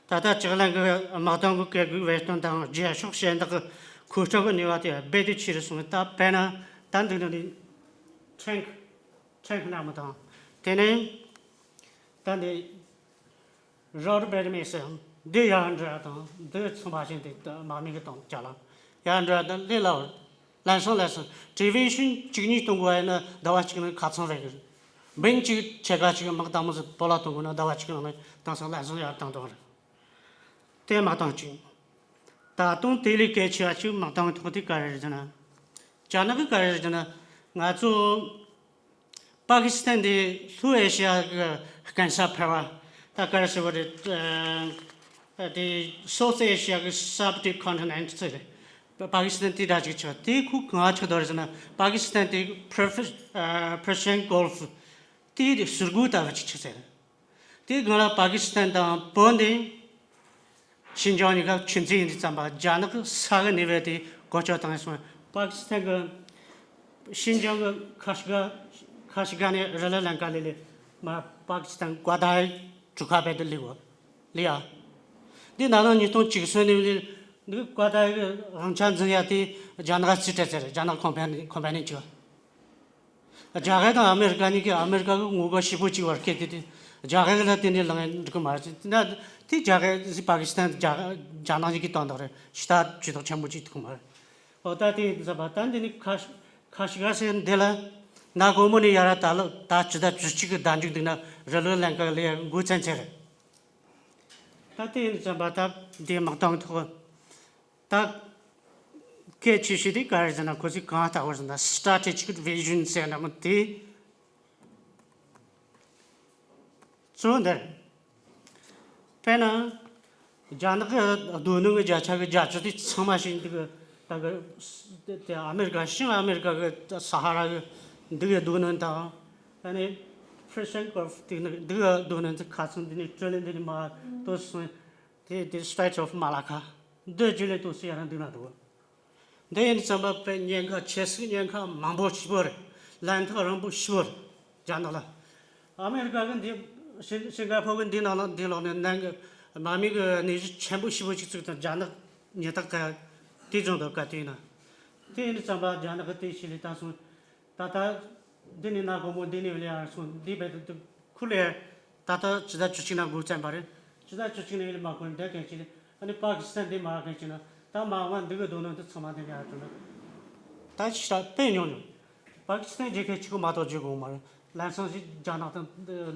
ད་ལྟ་ལྕགས་ལན་གྱི་དམག་དོན་གྱི་བཀས་བཀོད་བེད་སྤྱོད་དང་རྒྱལ་ཕྱོགས་གཞན་དག་གི་མཁོ་སྤྲོད་ཀྱི་ནུས་པ་དེ་རྦད་དེ་ཆེ་རུ་སོང་བས། ད་དཔེར་ན་ད་འདི་ནི་ཁྲེང་ཁྲེང་སྣ་མོ་དང་། དེ་ནས་ད་འདི། རོ་རི་བེ་རི་མེ་སི་འདི་ཡར་འགྲོ་ཡ་དང་འདི་ཚོང་པ་ཞིག་འདི་དམག་མི་གི་དང་ཅ་ལག་ཡར་འགྲོ་ཡ་དང་ལས་སླ་བོ། ལན་སང་ལན་སང་དྲི་བན་ཤིན་གཅིག་གཉིས་གཏོང་དགོས་ཡ་ཡིན་ན་ཟླ་བ་གཅིག་ནང་ཁ་ཚང་རེད་གི། བན་གཅིག་ཕྱེད་ཀ་གཅིག་དམག་དང་མོ་ཟིག་བོད་ལ་གཏོང་དགོས་ན་ཟླ་བ་གཅིག་ནང་ནས་དེང་སང་ལན་སང་ཡར་བཏང་གཏོང་རེད། དེ་དམག་དང་གཅིག། ད་དུང་དེ་ལས་གལ་ཆེ་བ་གཅིག་དམག་དང་ཐོག་དེ་ག་རེ་རེད་ཟེར་ན། རྒྱ་ནག་གི་ག་རེ་རེད་ཟེར་ན། ང་ཚོ། པ་ཀི་སི་ཐན་དེ་ལྷོ་ཨེ་ཤི་ཡ་གི་སྐམ་ས་ཕལ་བ། ད་ག་རེ་ཟེར་བ་རེད། ཨ་དེ་སའུ་ཐི་ཨེ་ཤི་ཡ་གི་སབ་ཀོན་ཊི་ནེན་ཊི་ཟེར་རེད། པ་ཀི་སི་ཐན་དེ་འདྲ་ཅིག་ཆགས། དེ་ཁོ་གང་ཆགས་འདུག་རེད་ཟེར་ན། པ་ཀི་སི་ཐན་དེ་པར་ཕེ་ཨ་པར་ཤན་གོལ་ཕུ་དེ་དེ་ཟུར་སྒོ་ལྟ་བུ་ཅིག་ཆགས་ཟེར། དེའི་སྒང་ལ་པ་ཀི་སི་ཐན་དང་བོད་འདི། ཤིན་ཅང་གཉིས་ཀ་ཆུ་མཛོད་ཡིན་དུས་ཙམ་པ་རྒྱ་ནག་གི་ས་གི་གནས་བབ་དེ་བཀོལ་སྤྱོད་བཏང་སོང་། པ་ཀི་སི་ཐན་གི་ཤིན་ཅང་གི་ཁ་ཤི་ག་ཁ་ཤི་ག་ནས་རི་ལི་ལན་ཀ་ལས་ལས་མ་པ་ཀི་སི་ཐན་ཀ་ཏར་གྲུ་ཁ་བར་དུ་ལུས་གོ་ལུས་ཡ། འདི་ནང་ན་ཉིས་སྟོང་བཅུ་གསུམ་ནས་ལས་འདི་ཀ་ཏར་གི་དབང་ཆ་འཛིན་ཡ་དེ་རྒྱ་ནག་རྩིས་སྤྲད་ཚར། རྒྱ་ནག་ཁོམ་པ་ནི་ཁོམ་པ་ནི་བཅུ། རྒྱ་གར་དང་ཨ་མེ་རི་ཀ་གཉིས་ཀས་ཨ་མེ་རི་ཀ་གི་ངོ་རྒོལ་ཞེ་པོ་བྱས་པར་སྐད་དེ་དེ། རྒྱ་གར་ལ་དེ་འདྲའི་ལངས་འགྲོ་གི་མ་རེད། ན་དེ་རྒྱ་གར་ཟི་པ་ཀི་སི་ཐན་རྒྱ་རྒྱ་ནག་གཉིས་ཀས་བཏང་དག་རེད། ཤི་ད་ཇུས་གཏོགས་ཆེན་པོ་བྱས་ཐུབ་གི་མ་རེད། འོ་ད་དེ་ཡིན་ཙམ་པ་ད་འདི་ནི་ཁ་ཁ་ཤི་ག་ཟེར་འདི་ལ་ན་གོ་མོ་ནི་ཡ་ར་ད་ལོ་ད་ཇི་ལྟར་ཇུས་གཅིག་གི་བདག་འཇུག་འདུག་ན་རི་ལི་ལན་ཀ་ལས་འགོ་བཙན་ཚེ་རེད། ད་དེ་ཡིན་ཙམ་པ་ད་འདི་དམག་དོན་ཐོག་ད་གལ་ཆེ་ཤོས་དེ་ག་རེ་ཟེར་ན། ཁོ་ཚོས་གང་ལྟ་བུར་ཟེར་ན། སི་ཊ་རེ་ཊི་ཇིག་བི་ཞན་ཟེར་ན་མོ་དེ་གཙོ་བོ་འདིར། དཔེར་ན་རྒྱ་ནག་གི་རྡོ་སྣུམ་གི་བརྒྱ་ཆ་གི་བརྒྱད་ཅུ་དེ་ཚང་མ་ཞིག་འདི་གི་ད་གི་དེ་ཨ་མེ་རི་ཀ་ཤིན་ཨ་མེ་རི་ཀ་གི་ས་ཧ་ར་གི་འདི་གི་རྡོ་སྣུམ་དང་། ཨ་ནི་ཕེར་ཤན་གོལ་ཕུ་དེ་ནི་འདི་གི་རྡོ་སྣུམ་དེ་ཁ་ཚང་འདི་ནི་ཀྲོ་ལེ་འདི་ནི་མ་ཏོ་སོང་། དེ་དེ་Strait of Malacca འདི་རྒྱུ་ལས་ཏོག་ཙམ་ཡར་འདུག་ན་འདུག། འདི་ཡིན་ཙམ་པ་པའི་ཉེན་ཁ་ཆེ་སྲིད་ཉེན་ཁ་མང་པོ་ཞིག་པོ་རེད། ལན་ཐག་རིང་པོ་ཞིག་པོ་རེད། རྒྱ་ནག་ལ། ཨ་མེ་རི་ཀ་གི་འདི་ཤིང་ཤིང་ག་ཕོར་གི་འདི་ནང་ལ་འདི་ལོག་ནས་ནང་གི་དམག་མི་གི་གནས་གཞི་ཆེན་པོ་ཞིག་པོ་ཅིག་བཙུགས་དང་། རྒྱ་ནག་ཉེ་ཐག་ག་དེ་བྱུང་འདུག་ག་དེ་ཡིན་ན། དེ་ཡིན་ཙམ་པ་རྒྱ་ནག་གི་དེ་ཤི་ལས་ད་སོང་། ད་ལྟ་འདི་ནས་ན་གོ་མོ་འདི་ནས་ལས་ཡར་སོང་། འདི་བས་དུ་ཁུ་ལས་ད་ལྟ་ཇི་ལྟར་བཅུ་གཅིག་ན་འགོ་བཙན་པ་རེད། ཇི་ལྟར་བཅུ་གཅིག་ནས་ལས་མ་གོ་འདི་གལ་ཆེ་རེད། ཨ་ནི་པ་ཀི་སི་ཐན་འདི་མ་གལ་ཆེ་ན་ད་མ་འོངས་འདི་གི་རྡོ་སྣུམ་དུ་ཚང་མ་འདི་ནས་ཡར་འགྲོ་ན། ད་ཕྱི་ས་དཔེ་ཉུང་ཉུང་། པ་ཀི་སི་ཐན་རྒྱལ་ཁབ་གཅིག་པུ་མ་གཏོགས་བརྗོད་དགོས་མ་རེད། ལན་སང་ཞིག་རྒྱ་ནག་དང་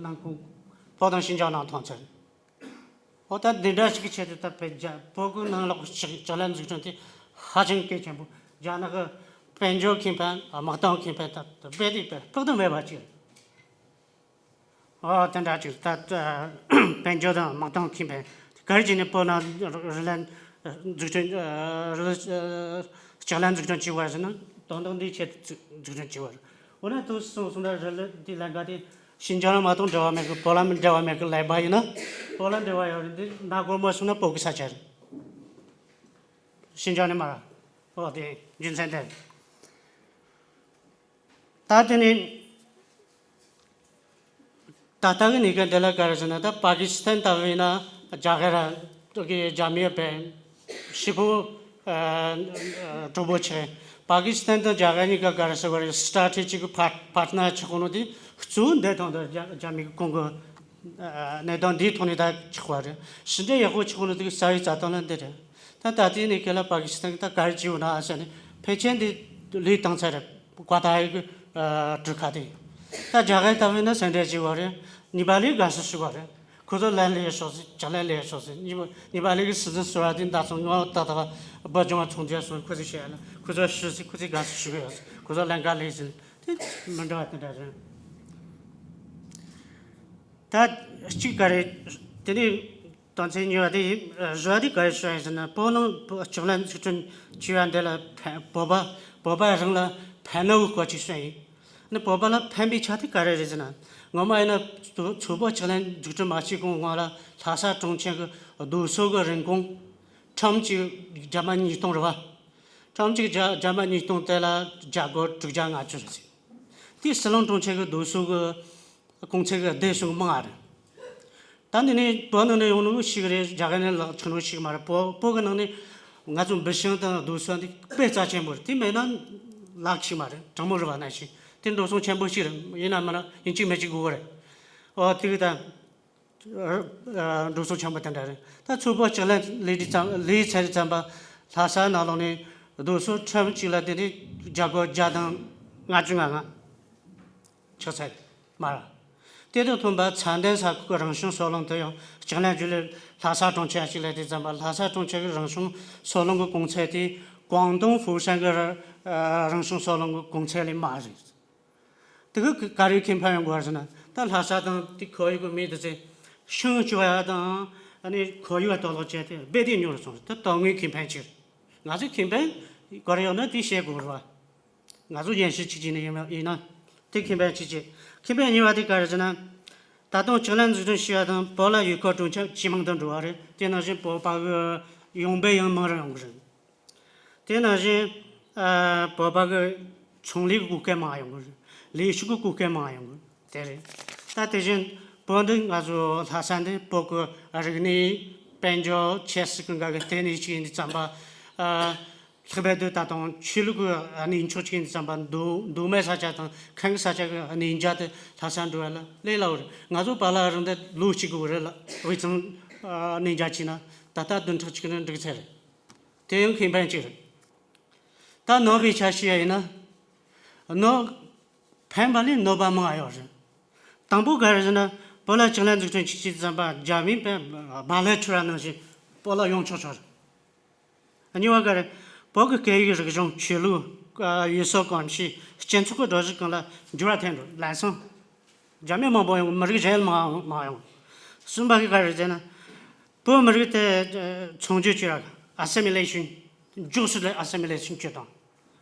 ནང་ཁོངས་བོད་དང་ཤིན་ཅང་ནང་ཐོན་ཚར། འོ་ད་འདི་འདྲ་ཞིག་གི་ཆེད་དུ་ད་བོད་རྒྱ་བོད་ཀྱི་ནང་ལོགས་ཀྱི་ལྕགས་ལན་འཛུགས་སྐྲུན་དེ་ཧ་ཅང་གལ་ཆེན་པོ། རྒྱ་ནག་གི་དཔལ་འབྱོར་ཁེ་ཕན། དམག་དོན་ཁེ་ཕན་ད་རྦད་དེ་དཔག་ཏུ་མེད་པ་ཅིག་རེད། འོ་དེ་འདྲ་ཅིག་ད་དཔལ་འབྱོར་དང་དམག་དོན་ཁེ་ཕན་ག་རེ་བྱས་ནས་བོད་ནང་རི་ལན་འཛུགས་སྐྲུན། རི་ལྕགས་ལན་འཛུགས་སྐྲུན་བྱས་པ་ཟེར་ན། དོན་དག་འདིའི་ཆེད་དུ་འཛུགས་སྐྲུན་བྱས་པ་རེད། འོ་ན་དུ་སོང་སོང་ན་རི་ལི་འདི་ལན་ཀ་དེ་ཤིན་ཅང་ལ་མ་གཏོགས་འབྲེལ་བ་མེད་གི། བོད་ལ་མི་འབྲེལ་བ་མེད་གི་ལས་པ་ཡིན་ན། བོད་ལ་འབྲེལ་བ་ཡོད་རེད། འདི་ན་གོར་མོ་སོང་ན་བོད་ཀྱི་ས་ཆ་རེད། ཤིན་ཅང་ནས་མར། འོ་དེ་རྒྱུ་མཚན་དེ་རེད། ད་དེ་ནི་ད་ལྟ་གི་གནས་སྐབས་འདི་ལ་ག་རེ་ཟེར་ན། ད་པ་ཀི་སི་ཐན་ལྟ་བུ་ཡིན་ན་རྒྱ་གར་ར་གི་རྒྱ་མིའི་བས་ཞེ་པོ་གྲོགས་པོ་ཆེ། པ་ཀི་སི་ཐན་དང་རྒྱ་གར་གཉིས་ཀ་ག་རེ་ཟེར་བ་རེད། སི་ཊ་རེ་ཊི་ཇིག་གི་པཱར་པཱར་ཊི་ནར་ཆགས་གོ་ནོ་དེ་གཙོ་བོ་འདི་དང་དུ་རྒྱ་རྒྱ་མི་གི་གོང་གི་གནད་དོན་འདིའི་ཐོག་ནས་ད་ཆགས་པ་རེད། ཕྱི་འབྲེལ་ཡག་པོ་ཆགས་གོ་ནོ་དེ་གི་རྩ་བའི་རྩ་དོན་ལ་འདི་རེད། ད་ད་ལྟའི་གནས་སྐབས་ལ་པ་ཀི་སི་ཐན་གྱིས་ད་ག་རེ་བྱས་ཡོད་ན་ཟེར་ནས་ཕལ་ཆེར་འདི་ལུས་བཏང་ཚར་རེད། ཀ་ཏར་གྱི་གྲུ་ཁ་དེ། ད་རྒྱ་གར་ལྟ་བུ་ན་སེ་འབྲས་བྱས་པ་རེད། གཉིས་པ་ལས་དགའ་བསུ་ཞུས་པ་རེད། ཁོ་ཚོ་ལན་ལས་ཤོག་ཟེར། ཅག་ལན་ལས་ཤོག་ཟེར། གཉིས་པ་གཉིས་པ་ལས་ཀྱི་སྲིད་འཛིན་ཟུར་པ་དེ་འདའ་སོང་། ངོ་ཏག་ཏག་བ་ཇོང་བ་ཚོང་རྒྱག་སོང་། ཁོ་ཚོས་བཤད་ཡ་ལ་ཁོ་ཚོ་ཤི་ཟེར། ཁོ་ཚོས་དགའ་བསུ་ཞུ་གི་ཡོད་ཟེར། ཁོ་ཚོ་ལན་འགའ་ལས་ཟེར། དེ་མི་འདྲ་བ་དེ་འདྲ་རེད། ད་གཅིག་ག་རེ། དེ་ནས་དོན་ཚན་གཉིས་པ་དེ་ཡིན། བཞི་པ་དེ་ག་རེ་ཞུ་ཡ་ཡིན་ཟེར་ན། བོད་ནང་ལྕགས་ལན་འཛུགས་སྐྲུན་བྱས་པ་འདི་ལ་ཕན། བོད་པ་བོད་པ་རང་ལ་ཕན་ནོ་གི་སྐོར་ཅིག་བཤད་ཡིན། ནི་བོད་པ་ལ་ཕན་པའི་ཆ་དེ་ག་རེ་རེད་ཟེར་ན། ངོ་མ་ཡིན་ན་ཚོ་བོད་ལྕགས་ལན་འཛུགས་སྐྲུན་མ་བྱས་གོང་སྔོན་ལ་ལྷ་ས་གྲོང་ཁྱེར་གྱི་རྡོ་སོལ་གྱི་རིན་གོང་ཁྲམ་གཅིག་བརྒྱ་མ་ཉིས་སྟོང་རེད་བ། ཁྲམ་གཅིག་བརྒྱ་བརྒྱ་མ་ཉིས་སྟོང་དེ་ལ་བརྒྱ་སྒོར་དྲུག་བརྒྱ་ལྔ་བཅུ་རེད་ཟེར། དེ་ཟི་ལིང་གྲོང་ཁྱེར་གྱི་རྡོ་སོལ་གྱི་གོང་ཚད་ཀྱི་བསྡད་སོང་མང་ང་རེད། ད་འདི་ནས་བོད་ནང་ནས་ཡོང་ནོ་ཞིག་རེད། རྒྱ་གར་ནས་ལག་ཆགས་ནོ་ཞིག་མ་རེད། བོད་བོད་ཀྱི་ནང་ནས་ང་ཚོ་འབུ་ཤིང་དང་རྡོ་སོལ་འདི་དཔེ་རྩ་ཆེན་པོ་རེད། དེ་མེད་ན་ལག་ཞིག་མ་རེད། དྲང་མོ་རེད་བ། ནང་བཞིན་དེ་འགྲོ་སོང་ཆེན་པོ་ཞིག་རེད། ཡིན་ན་མིན་ན་ཡིན་གཅིག་མིན་གཅིག་དགོས་གི་རེད། ཨོ་དེ་གི་ད་འགྲོ་སོང་ཆེན་པོ་དེ་འདྲ་རེད། ད་ཚོ་བོད་ལྕགས་ལན་ལས་དུས་ཙམ་ལས་ཚར་དུས་ཙམ་པ་ལྷ་ས་ནང་ལོགས་ནས་རྡོ་སོལ་ཁྲམ་གཅིག་ལ་དེ་ནས་བརྒྱ་སྒོར་བརྒྱ་དང་ལྔ་བཅུ་ང་ལྔ། ཆགས་ཚར་མ་རེད། དེ་དང་མཐུན་པ་ཚད་ལྡན་ས་ཁུལ་གྱི་རང་བྱུང་སོལ་རླངས་དེ་ཡང་ལྕགས་ལན་བརྒྱུད་ལས་ལྷ་ས་གྲོང་ཁྱེར་གཅིག་ལ་དེ་ཙམ་པ་ལྷ་ས་གྲོང་ཁྱེར་གྱི་རང་བྱུང་སོལ་རླངས་ཀྱི་གོང་ཚད་དེ་ཀོང་ཏུང་ཧྥུ་ཧྲན་གྱི་ར་རང་བྱུང་སོལ་རླངས་ཀྱི་གོང་ཚད་ལས་དམའ་རེད། དེ་གི་ག་རེ་ཁེ་ཕན་ཡོང་གི་ཡོད་ཟེར་ན། ད་ལྷ་ས་དང་དེ་ཁོར་ཡུག་གི་མི་དེ་ཚོས་ཤིང་གཅོད་ཡ་དང་ཨ་ནི་ཁོར་ཡུག་གཏོར་བརླག་བྱས་ཏེ་རྦད་དེ་ཉུང་རུ་སོང་། ད་དོན་དངོས་ཁེ་ཕན་ཆེ་རེད། ང་ཚོས་ཁེ་ཕན་ག་རེ་ཡོད་ན་དེ་བྱེད་དགོས་རེད་བ། ང་ཚོ་ཡན་ཤེས་གཅིག་བྱས་ནས་ཡིན་ན་ཡིན་ན་དེ་ཁེ་ཕན་གཅིག་བྱས། ཁེ་ཕན་གཉིས་པ་དེ་ག་རེ་ཟེར་ན། ད་དུང་ལྕགས་ལན་འཛུགས་སྐྲུན་བྱས་པ་དང་བོད་ལ་ཡུལ་སྐོར་སྤྲོ་འཆམ་ཇེ་མང་དུ་འགྲོ་བ་རེད། དེ་ནང་བཞིན་བོད་པ་གི་ཡོང་འབབ་ཡང་མང་རུ་ཡོང་གི་རེད། དེ་ནང་བཞིན་ཨ་བོད་པ་གི་ཚོང་ལས་ཀྱི་གོ་སྐབས་མང་ཡོང་གི་རེད། ལས་ཞུགས་ཀྱི་གོ་སྐབས་མང་ཡོང་གི་རེད། དེ་རེད། ད་དེ་བཞིན་བོད་འདི་ང་ཚོ་ལྷ་ས་འདི་བོད་ཀྱི་རིག་གནས་དཔལ་འབྱོར་ཆབ་སྲིད་ཀྱི་འགག་གི་ལྟེ་གནས་ཅིག་ཡིན་དུས་ཙམ་པ། ཨ་ལྷག་པར་དུ་ད་དུང་ཆོས་ལུགས་ཀྱི་གནས་མཆོག་ཅིག་ཡིན་དུས་ཙམ་པ། མདོ་མདོ་སྨད་ས་ཆ་དང་ཁམས་ས་ཆ་གི་གནས་མཇལ་དུ་ལྷ་ས་འགྲོ་བ་ལ་ལས་སླ་བོ་རེད། ང་ཚོ་བར་ལ་རང་འདི་ལོ་གཅིག་དགོས་རེད་ལ། དབུས་གཙང་གནས་མཇལ་བྱས་ན་ད་ལྟ་བདུན་ཕྲག་གཅིག་ནང་འགྲིག་ཚར་རེད། དེ་ཡང་ཁེ་ཕན་གཅིག་རེད། ད་གནོད་པའི་ཆ་བཤད་ཡ་ཡིན་ན། གནོད་ཕན་པ་ལས་གནོད་པ་མང་ང་ཡོད་རེད། དང་པོ་ག་རེ་ཟེར་ན། བོད་ལ་ལྕགས་ལན་འཛུགས་སྐྲུན་བྱེད་དུས་ཙམ་པ་རྒྱ་མིའི་དཔེ་རྦ་རླབས་འཕྱུར་བ་ནང་བཞིན་བོད་ལ་ཡོང་ཆོག་ཆོག་རེད། གཉིས་པ་ག་རེ། བོད་ཀྱི་སྐད་ཡིག་རིག་གཞུང་། ཆོས་ལུགས། ཡུལ་སྲོལ་གོམས་གཤིས། སྤྱི་ཚོགས་ཀྱི་སྒྲིག་གཞི་སྒང་ལ་འགྱུར་བ་ཐེབས་འགྲོ། ལམ་སང་རྒྱ་མི་མང་པོ་ཡོང་། མི་རིགས་གཞན་མང་མང་ཡོང་། གསུམ་པ་གི་ག་རེ་ཟེར་ན། བོད་མི་རིགས་དེ་ཚོང་སྒྱུར་བྱེད་ཡ། ཨ་སི་མི་ལེ་ཤིན། མགྱོགས་སུ་ལས་ཨ་སི་མི་ལེ་ཤིན་བྱེད་སྟངས།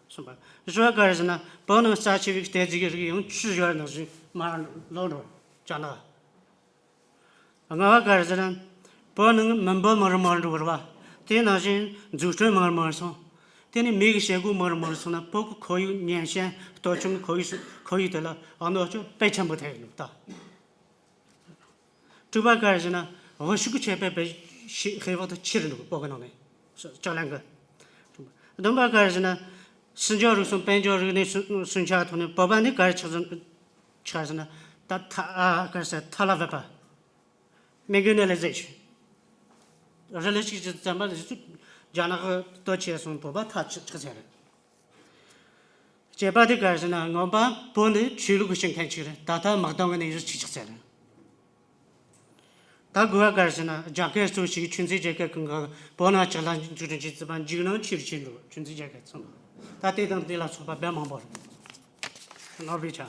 གསུམ་པ། བཞི་པ་ག་རེ་ཟེར་ན། བོད་ནང་རྩ་ཆེ་བའི་གཏེར་རྫས་ཀྱི་རིགས་ཡང་ཆུ་བཞུར་ནང་བཞིན་མར་ལོག་འགྲོ་བ་ཅག་ན། ལྔ་པ་ག་རེ་ཟེར་ན། བོད་ནང་མི་འབོར་མང་རུ་མང་རུ་འགྲོ་བ་རེད་བ། དེ་ནང་བཞིན་འཛུགས་སྐྲུན་མང་རུ་མང་རུ་སོང་། དེ་ནས་མི་གི་བྱེད་སྒོ་མང་རུ་མང་རུ་སོང་ན་བོད་ཀྱི་ཁོར་ཡུག་ཉམས་ཞན་སྟོབས་ཆུང་གི་ཁོར་ཡུག་སུ་ཁོར་ཡུག་དེ་ལ་གནོད་སྐྱོན་དཔེ་ཆེན་པོ་ཐེབས་ཡོད་ད། དྲུག་པ་ག་རེ་ཟེར་ན། དབུལ་ཕྱུག་གི་ཁྱད་པར་དཔེ་ཤི་ཧེ་བག་ཏུ་ཆེ་རུ་འགྲོ་བོད་ཀྱི་ནང་ནས། ལྕགས་ལན་གི། བདུན་པ་ག་རེ་ཟེར་ན། སྲིད་འབྱོར་རིག་གསུམ། དཔལ་འབྱོར་རིག་གནས་སུ་སུན་ཆ་ཐོག་ནས་བོད་པ་ནི་ག་རེ་ཆགས་ཟིན་ཆགས་ཟིན་ན། ད་ཐ་ཨ་ག་རེ་ཟེར། ཐ་ལ་བབས་པ། མེ་གི་ནེ་ལི་ཟེ་ཤིན། རི་ལི་ཞིག་ཅིག་བཙན་པ་ལ་ཞིག་རྒྱ་ནག་གི་སྟོབས་ཆེ་སོང་བོད་པ་ཐ་ཆགས་ཆགས་ཟེར། བྱས་པ་དེ་ག་རེ་ཟེར་ན། ངོ་མ་བོད་འདི་ཆོས་ལུགས་ཀྱི་སྤྱི་ཁན་ཅིག་རེད། ད་ལྟ་དམག་དོན་གྱི་གནས་ཡུལ་ཅིག་ཆགས་ཚར་རེད། ད་དགོས་པ་ག་རེ་ཟེར་ན། རྒྱ་སྐད་གཙོ་བྱས་ཆོས་འཛིན་རྒྱལ་ཁབ་ཀུན་གྱི་བོད་ནང་ལྕགས་ལན་འཛུགས་སྐྲུན་བྱེད་རྩིས་པ་འཇིགས་སྣང་ཆེ་རུ་ཕྱིན་འགྲོ། ཆོས་འཛིན་རྒྱལ་ཁབ་ཚང་མ། ད་དེ་དང་དེ་ལ་སོགས་པ་དཔེ་མང་པོ་རེད། ནོར་བའི་ཆ།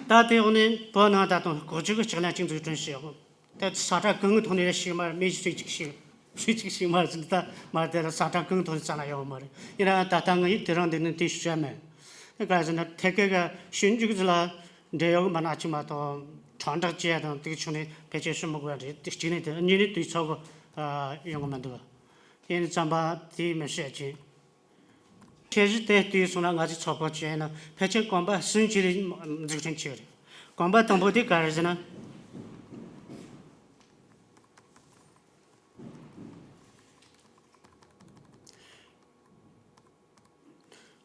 ད་དེ་འོག་ནས་བོད་ནང་ད་དུང་ལྐོག་ཇུས་ཀྱི་ལྕགས་ལན་ཅིག་འཛུགས་སྐྲུན་བྱས་ཡོད། ད་ས་ཁྲ་གང་གི་ཐོག་ནས་ཞིག་མ་རེད། མི་ཞིག་ཅིག་ཞིག་ཞིག་ཅིག་ཞིག་མ་རེད་ཟེར། ད་མ་རེད། དེ་ལ་ས་ཁྲ་གང་གི་ཐོག་ནས་རྩ་ན་ཡོད་མ་རེད། ཡིན་ན་ད་ལྟ་ངས་དེ་རིང་འདི་ནས་དེ་ཞུ་ཡ་མེད། ག་རེ་ཟེར་ན་ཐད་ཀའི་ག་ཞིབ་འཇུག་ལ་འབྲེལ་ཡོད་མི་སྣ་གཅིག་མ་གཏོགས་དྲ་འདེགས་བྱེད་ཡ་དང་དེ་གི་ཕྱོགས་ནས་ཕལ་ཆེར་ཞུ་མི་དགོས་པ་རེད། དེ་གཅིག་ནས་དེ་གཉིས་ནས་དུས་ཚོད་གི་ཡོང་གི་མི་འདུག་ཡིན་ཙམ་པ་དེ་མི་བཤད་ཅིང་། ཁྱེད་ཀྱིས་དེ་ལྟོས་སོང་ན་ང་ཚོས་ཚོད་དཔག་བྱས་ན་ཕལ་ཆེར་གོམ་པ་གསུམ་ཅིག་ལ་འཛུགས་སྐྲུན་བྱས་རེད། གོམ་པ་དང་པོ་དེ་ག་རེ་ཟེར་ན།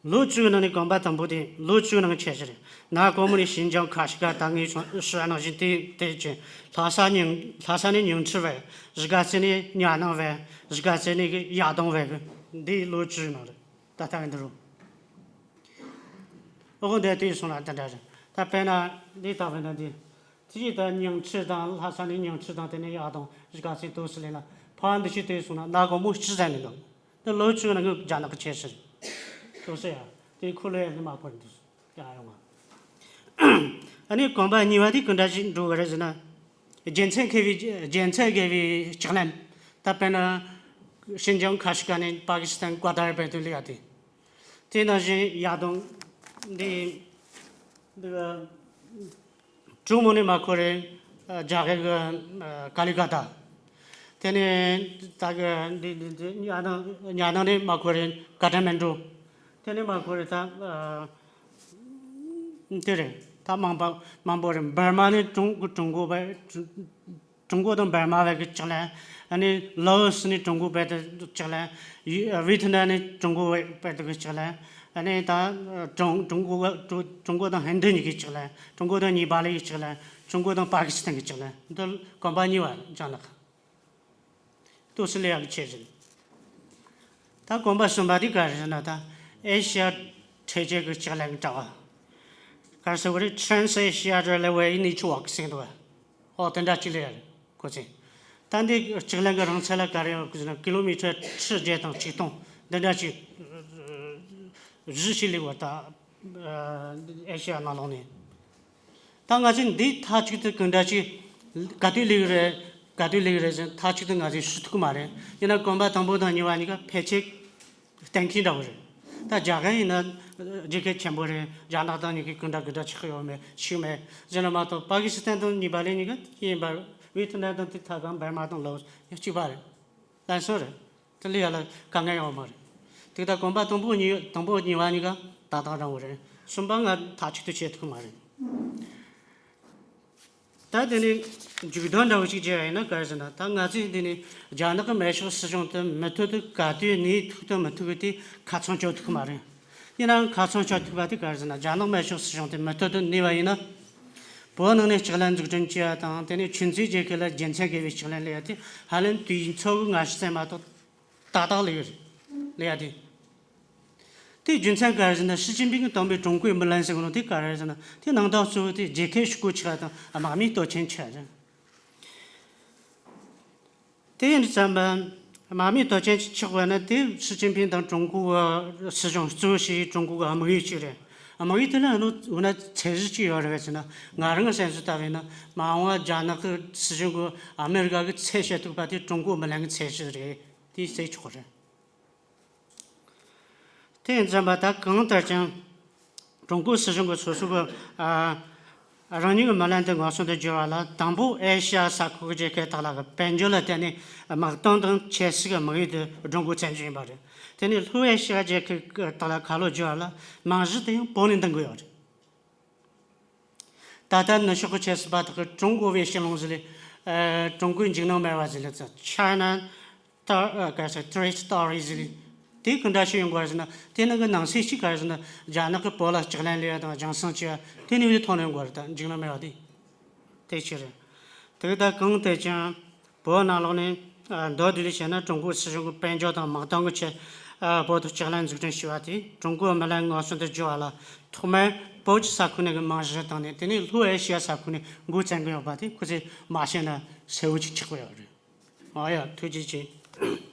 ལོ་བཅུའི་ནང་ནས་གོམ་པ་དང་པོ་དེ་ལོ་བཅུའི་ནང་ཆད་ཀྱི་རེད། ནཱ་གོང་མ་ནས་ཞིན་ཅང་ཁ་ཤི་ཀ་ད་ངས་ཞུ་བ་ནང་བཞིན་དེ་དེ་བྱས། ལྷ་ས་ཉིང་ལྷ་ས་ནས་ཉིང་ཁྲི་བར། གཞིས་ཀ་རྩེ་ནས་གཉའ་ནང་བར། གཞིས་ཀ་རྩེ་ནས་གི་ཡ་དོང་བར་གི་འདི་ལོ་བཅུའི་ནང་རེད། ད་ལྟ་འདི་རུ། ཨོ་འདི་དུས་སོང་ན་འདི་འདྲ་རེད། ད་དཔེར་ན་འདི་ལྟ་བས་ན་འདི། དེ་ཡིས་ད་ཉིང་ཁྲི་དང་ལྷ་ས་ནས་ཉིང་ཁྲི་དང་དེ་ནས་ཡར་དང་རི་ཁ་སེ་ཏོག་ཙམ་ལེན་ན་ཕར་འདི་ཞིག་དེ་སོང་ན་ན་གོང་མོ་སྤྱི་ཟན་ནས་འདུག་དེ་ལོ་ཆུ་ན་ངུ་རྒྱ་ནག་གི་ཆེ་ཤི་ཏོག་ཙམ་ཡ་དེ་ཁོ་ལོ་ཡ་ནི་མ་ཕོར་འདུག་ཡ་ཡོང་ང་། ཨ་ནི་གོམ་པ་གཉིས་པ་དེ་གི་འདྲ་ཞིག་འགྲོ་གི་རེད་ཟེར་ན། རྒྱལ་མཚན་དགེ་བའི་རྒྱལ་མཚན་དགེ་བའི་ལྕགས་ལན། ད་དཔེར་ན། ཤིན་ཅང་ཁ་ཤི་ཀ་ནས་པ་ཀི་སི་ཐན་ཀ་ཏར་བར་དུ་ལས་ཡ་དེ། དེ་ནང་བཞིན་ཡ་དང་། འདི། འདི། ཀྲུང་མོ་ནས་མ་ཁོ་རེ། རྒྱ་གར་གི་ཀ་ལི་ཀ་ཏ། དེ་ནས་ད་གི་འདི་འདི་འདི་ཉ་ནང་ཉ་ནང་ནས་མ་ཁོ་རེ་ཀ་ཐ་མན་ཌུ། དེ་ནས་མ་ཁོ་རེ་ད་དེ་རེད། ད་མང་པ་མང་པོ་རེད། འབར་མ་ནས་ཀྲུང་ཀྲུང་གོ་བར། ཀྲུང་གོ་དང་འབར་མ་བར་གྱི་ལྕགས་ལན། ཨ་ནི་ལ་ཨོ་སི་ནས་ཀྲུང་གོ་བར་དུ་ལྕགས་ལན། ཡུ་ཝི་ཐི་ནམ་ནས་ཀྲུང་གོ་བར་དུ་གི་ལྕགས་ལན། ཨ་ནི་ད་ཀྲུང་ཀྲུང་གོ་ཀྲུང་ཀྲུང་གོ་དང་ཧིན་རྡུ་གཉིས་ཀྱི་ལྕགས་ལན། ཀྲུང་གོ་དང་ནེ་པ་ལི་གི་ལྕགས་ལན། ཀྲུང་གོ་དང་པ་ཀི་སི་ཐན་གྱི་ལྕགས་ལན། འདི་གོམ་པ་གཉིས་པ་རྒྱ་ནག་ཏུ་སི་ལེ་ཡག་གི་ཆེད་རེད། ད་གོམ་པ་གསུམ་པ་དེ་ག་རེ་ཟེར་ན། ད་ཨེ་ཤི་ཡ་འཕྲེད་རྒྱལ་གྱི་ལྕགས་ལན་གྱི་དྲ་བ། ག་རེ་ཟེར་བ་རེད། Trans Asia Railway Network ཟེར་འདུག་བ། ཨོ་དེ་འདྲ་ཅིག་ལས་རེད་ཁོ་ཚོས། ད་འདི་ལྕགས་ལན་གྱི་རིང་ཚད་ལ་ག་རེ་ཡོད་ཟེར་ན། ཀི་ལོ་མི་ཊར་ཁྲི་བརྒྱད་དང་ཆིག་སྟོང་འདི་འདྲ་ཅིག་བཞི་ཞིག་ལས་བ་ད་ཨེ་ཤི་ཡ་ནང་ལོགས་ནས། ད་ང་ཚོས་འདི་མཐའ་གཅིག་ཏུ་གང་འདྲ་ཅིག་ག་དུས་ལེགས་རེད། ག་དུས་ལེགས་རེད་ཟེར་མཐའ་གཅིག་ཏུ་ང་ཚོས་ཞུ་ཐུབ་ཀྱི་མ་རེད། ཡིན་ན་གོམ་པ་དང་པོ་དང་གཉིས་པ་གཉིས་ཀ་ཕལ་ཆེར་གཏན་འཁེལ་འདྲ་བོ་རེད། ད་རྒྱ་གར་ཡིན་ན་རྒྱལ་ཁབ་ཆེན་པོ་རེད། རྒྱ་ནག་དང་གཉིས་ཀའི་གང་འདྲ་གང་འདྲ་ཆགས་ཡོད་མེད་ཤེས་མེད་ཟེར་ན་མ་གཏོགས། པ་ཀི་སི་ཐན་དང་ནེ་པ་ལི་གཉིས་ཀ་ཡིན་པ། ཝི་ཐི་ནམ་དང་དེ་ཐ་ག་འབར་མ་དང་ལའོ་སི་གཅིག་པ་རེད། ལན་སོང་རེད། དེ་ལས་ཡ་ལ་དཀའ་ངལ་ཡོད་མ་རེད། དེ་ལྟར་གོམ་པ་དང་པོ་གཉིས་དང་པོ་གཉིས་པ་གཉིས་ཀ་ཏག་ཏག་རང་བ་རེད། གསུམ་པ་ང་མཐའ་གཅིག་ཏུ་བྱེད་ཐུབ་མ་རེད། ད་དེ་ནས་མཇུག་སྡོམ་འདྲ་བོ་ཞིག་བྱས་ཡིན་ན་ག་རེ་ཟེར་ན། ད་ང་ཚོས་འདི་ནས་རྒྱ་ནག་གི་མེ་ཤོག་སྲིད་གཞུང་དེ་མུ་མཐུད་དུ་ག་དུས་གནས་ཐུབ་དང་མི་ཐུབ་ཀྱི་དེ་ཁ་ཚོན་གཅོད་ཐུབ་ཀྱི་མ་རེད། ཡིན་ནའང་ཁ་ཚོན་གཅོད་ཐུབ་པ་དེ་ག་རེ་ཟེར་ན། རྒྱ་ནག་མེ་ཤོག་སྲིད་གཞུང་དེ་མུ་མཐུད་དུ་གནས་པ་ཡིན་ན། བོད་ནང་ནས་ལྕགས་ལན་འཛུགས་སྐྲུན་བྱས་པ་དང་། དེ་ནས་ཆུ་མཛོད་རྒྱལ་ཁབ་ལ་རྒྱལ་མཚན་དགེ་བའི་ལྕགས་ལན་སླེབས་ཡ་དེ་ཧ་ལམ་དུས་ཡུན་ཚོད་དགུ་ང་བཞི་ཙམ་མ་གཏོགས་ཏག་ཏག་སླེབས་ཡོད་རེད། སླེབས་ཡ་དེ། དེའི་རྒྱུ་མཚན་ག་རེ་ཟེར་ན། ཞི་ཅིན་ཕིང་གིས་བཏང་བའི་ཀྲུང་གོའི་མི་ལན་ཟེར་གོ་ནོ་དེ་ག་རེ་ཟེར་ན། དེ་ནང་དོན་གཙོ་བོ་དེ་རྒྱལ་ཁབ་ཕྱུག་པོ་ཆགས་དང་དམག་མི་སྟོབས་ཆེན་ཆགས་རེད། དེ་ཡིན་ཙམ་པ། དམག་མི་སྟོབས་ཆེན་ཆགས་པ་ན་དེ་ཞི་ཅིན་ཕིང་དང་ཀྲུང་གོའི་སྲིད་གཞུང་གཙོ་བོ་བྱས་ཀྲུང་གོ་གི་དམིགས་ཡུལ་གཅིག་རེད། དམིགས་ཡུལ་དེ་ལ་ཨ་ནོ་འོ་ན་ཚད་གཞི་གཅིག་ཡོད་རེད་ཟེར་ན། ང་རང་གི་བསམ་ཚུལ་ལྟ་བས་ན། མ་འོངས་པ་རྒྱ་ནག་གི་སྲིད་གཞུང་གིས་ཨ་མེ་རི་ཀ་གི་ཚད་བཤད་ཐུབ་པ་དེ་ཀྲུང་གོའི་མི་ལན་གི་ཚད་གཞི་རེད། དེ་གསལ་ཆོག་རེད། དེ་ཡིན་ཙམ་པ་ད་གང་ལྟར་ཀྱང་། ཀྲུང་གོའི་སྲིད་གཞུང་གིས་སོ་སོ་གི་ཨ་རང་ཉིད་ཀྱི་མི་ལན་དེ་ངོ་སྲུང་དུ་བསྒྱུར་བ་ལ། དང་པོ་ཨེ་ཤ་ཡ་ས་ཁུལ་གྱི་རྒྱལ་ཁབ་དག་ལ་གི་དཔལ་འབྱོར་ལ་བརྟེན་ནས་དམག་དོན་དང་ཆབ་སྲིད་ཀྱི་དམིགས་ཡུལ་དེ་བསྒྲུབ་དགོས་བཙན་བྱོལ་ཡིན་པ་རེད། དེ་ནས་ལྷོ་ཨེ་ཤ་ཡ་རྒྱལ་ཁབ་དག་ལ་ཁ་ལོ་བསྒྱུར་བ་ལ་རྨང་གཞི་དེ་ཡང་བོད་ནས་འདིང་དགོས་ཡོད་རེད། ད་ལྟ་ནུབ་ཕྱོགས་ཀྱི་ཆབ་སྲིད་པ་དག་གིས་ཀྲུང་གོ་བའི་ཕྱི་ལོགས་ཟེར་ལེ། ཀྲུང་གོའི་འཇིགས་སྣང་མེད་པ་ཟེར་ལེ། ཚ་ཆ་ན། ཏ་ཨ་ག་ཟེར་ཏྲེ་སི་ཊོ་རི་ཟེར་ལེ། དེ་ག་འདྲ་ཞིག་ཡོང་དགོས་རེད་ཟེར་ན། དེ་ནང་གི་ནང་གསེས་གཅིག་ག་རེ་ཟེར་ན། རྒྱ་ནག་གིས་བོད་ལ་ལྕགས་ལན་སླེབས་ཡ་དང་རྒྱང་སྲིང་བྱས་ཡ་དེ་ནས་འོས་ཐོག་ནས་ཡོང་དགོས་རེད། ད་འཇིགས་སྣང་མེད་པ་དེ། དེ་ཅི་རེད། དེ་ད་གང་ལྟར་ཀྱང་། བོད་ནང་ལོགས་ནས་ཨ་མདོར་བསྡུས་ནས་བཤད་ན། ཀྲུང་གོའི་སྲིད་གཞུང་གིས་དཔལ་འབྱོར་དང་དམག་དོན་གྱི་ཆེད་ཨ་བོད་དུ་ལྕགས་ལན་འཛུགས་སྐྲུན་བྱས་པ་དེས་ཀྲུང་གོའི་མི་ལན་ངོ་སྲུང་དུ་བསྒྱུར་བ་ལ། ཐོག་མར་བོད་ཀྱི་ས་ཁུལ་ནས་ཀྱི་རྨང་གཞི་བཏིང་ནས། དེ་ནས་ལྷོ་ཨེ་ཤི་ཡ་ས་ཁུལ་ནས་འགོ་བཙུགས་ཀྱི་ཡོད་པ་དེ་ཁོ་ཚོས་མ་ཤེས་ན་གསལ་བོ་ཅིག་ཆགས་ཀྱི་ཡོད་རེད། ཨ་ཡ། ཐུགས་རྗེ་ཆེ།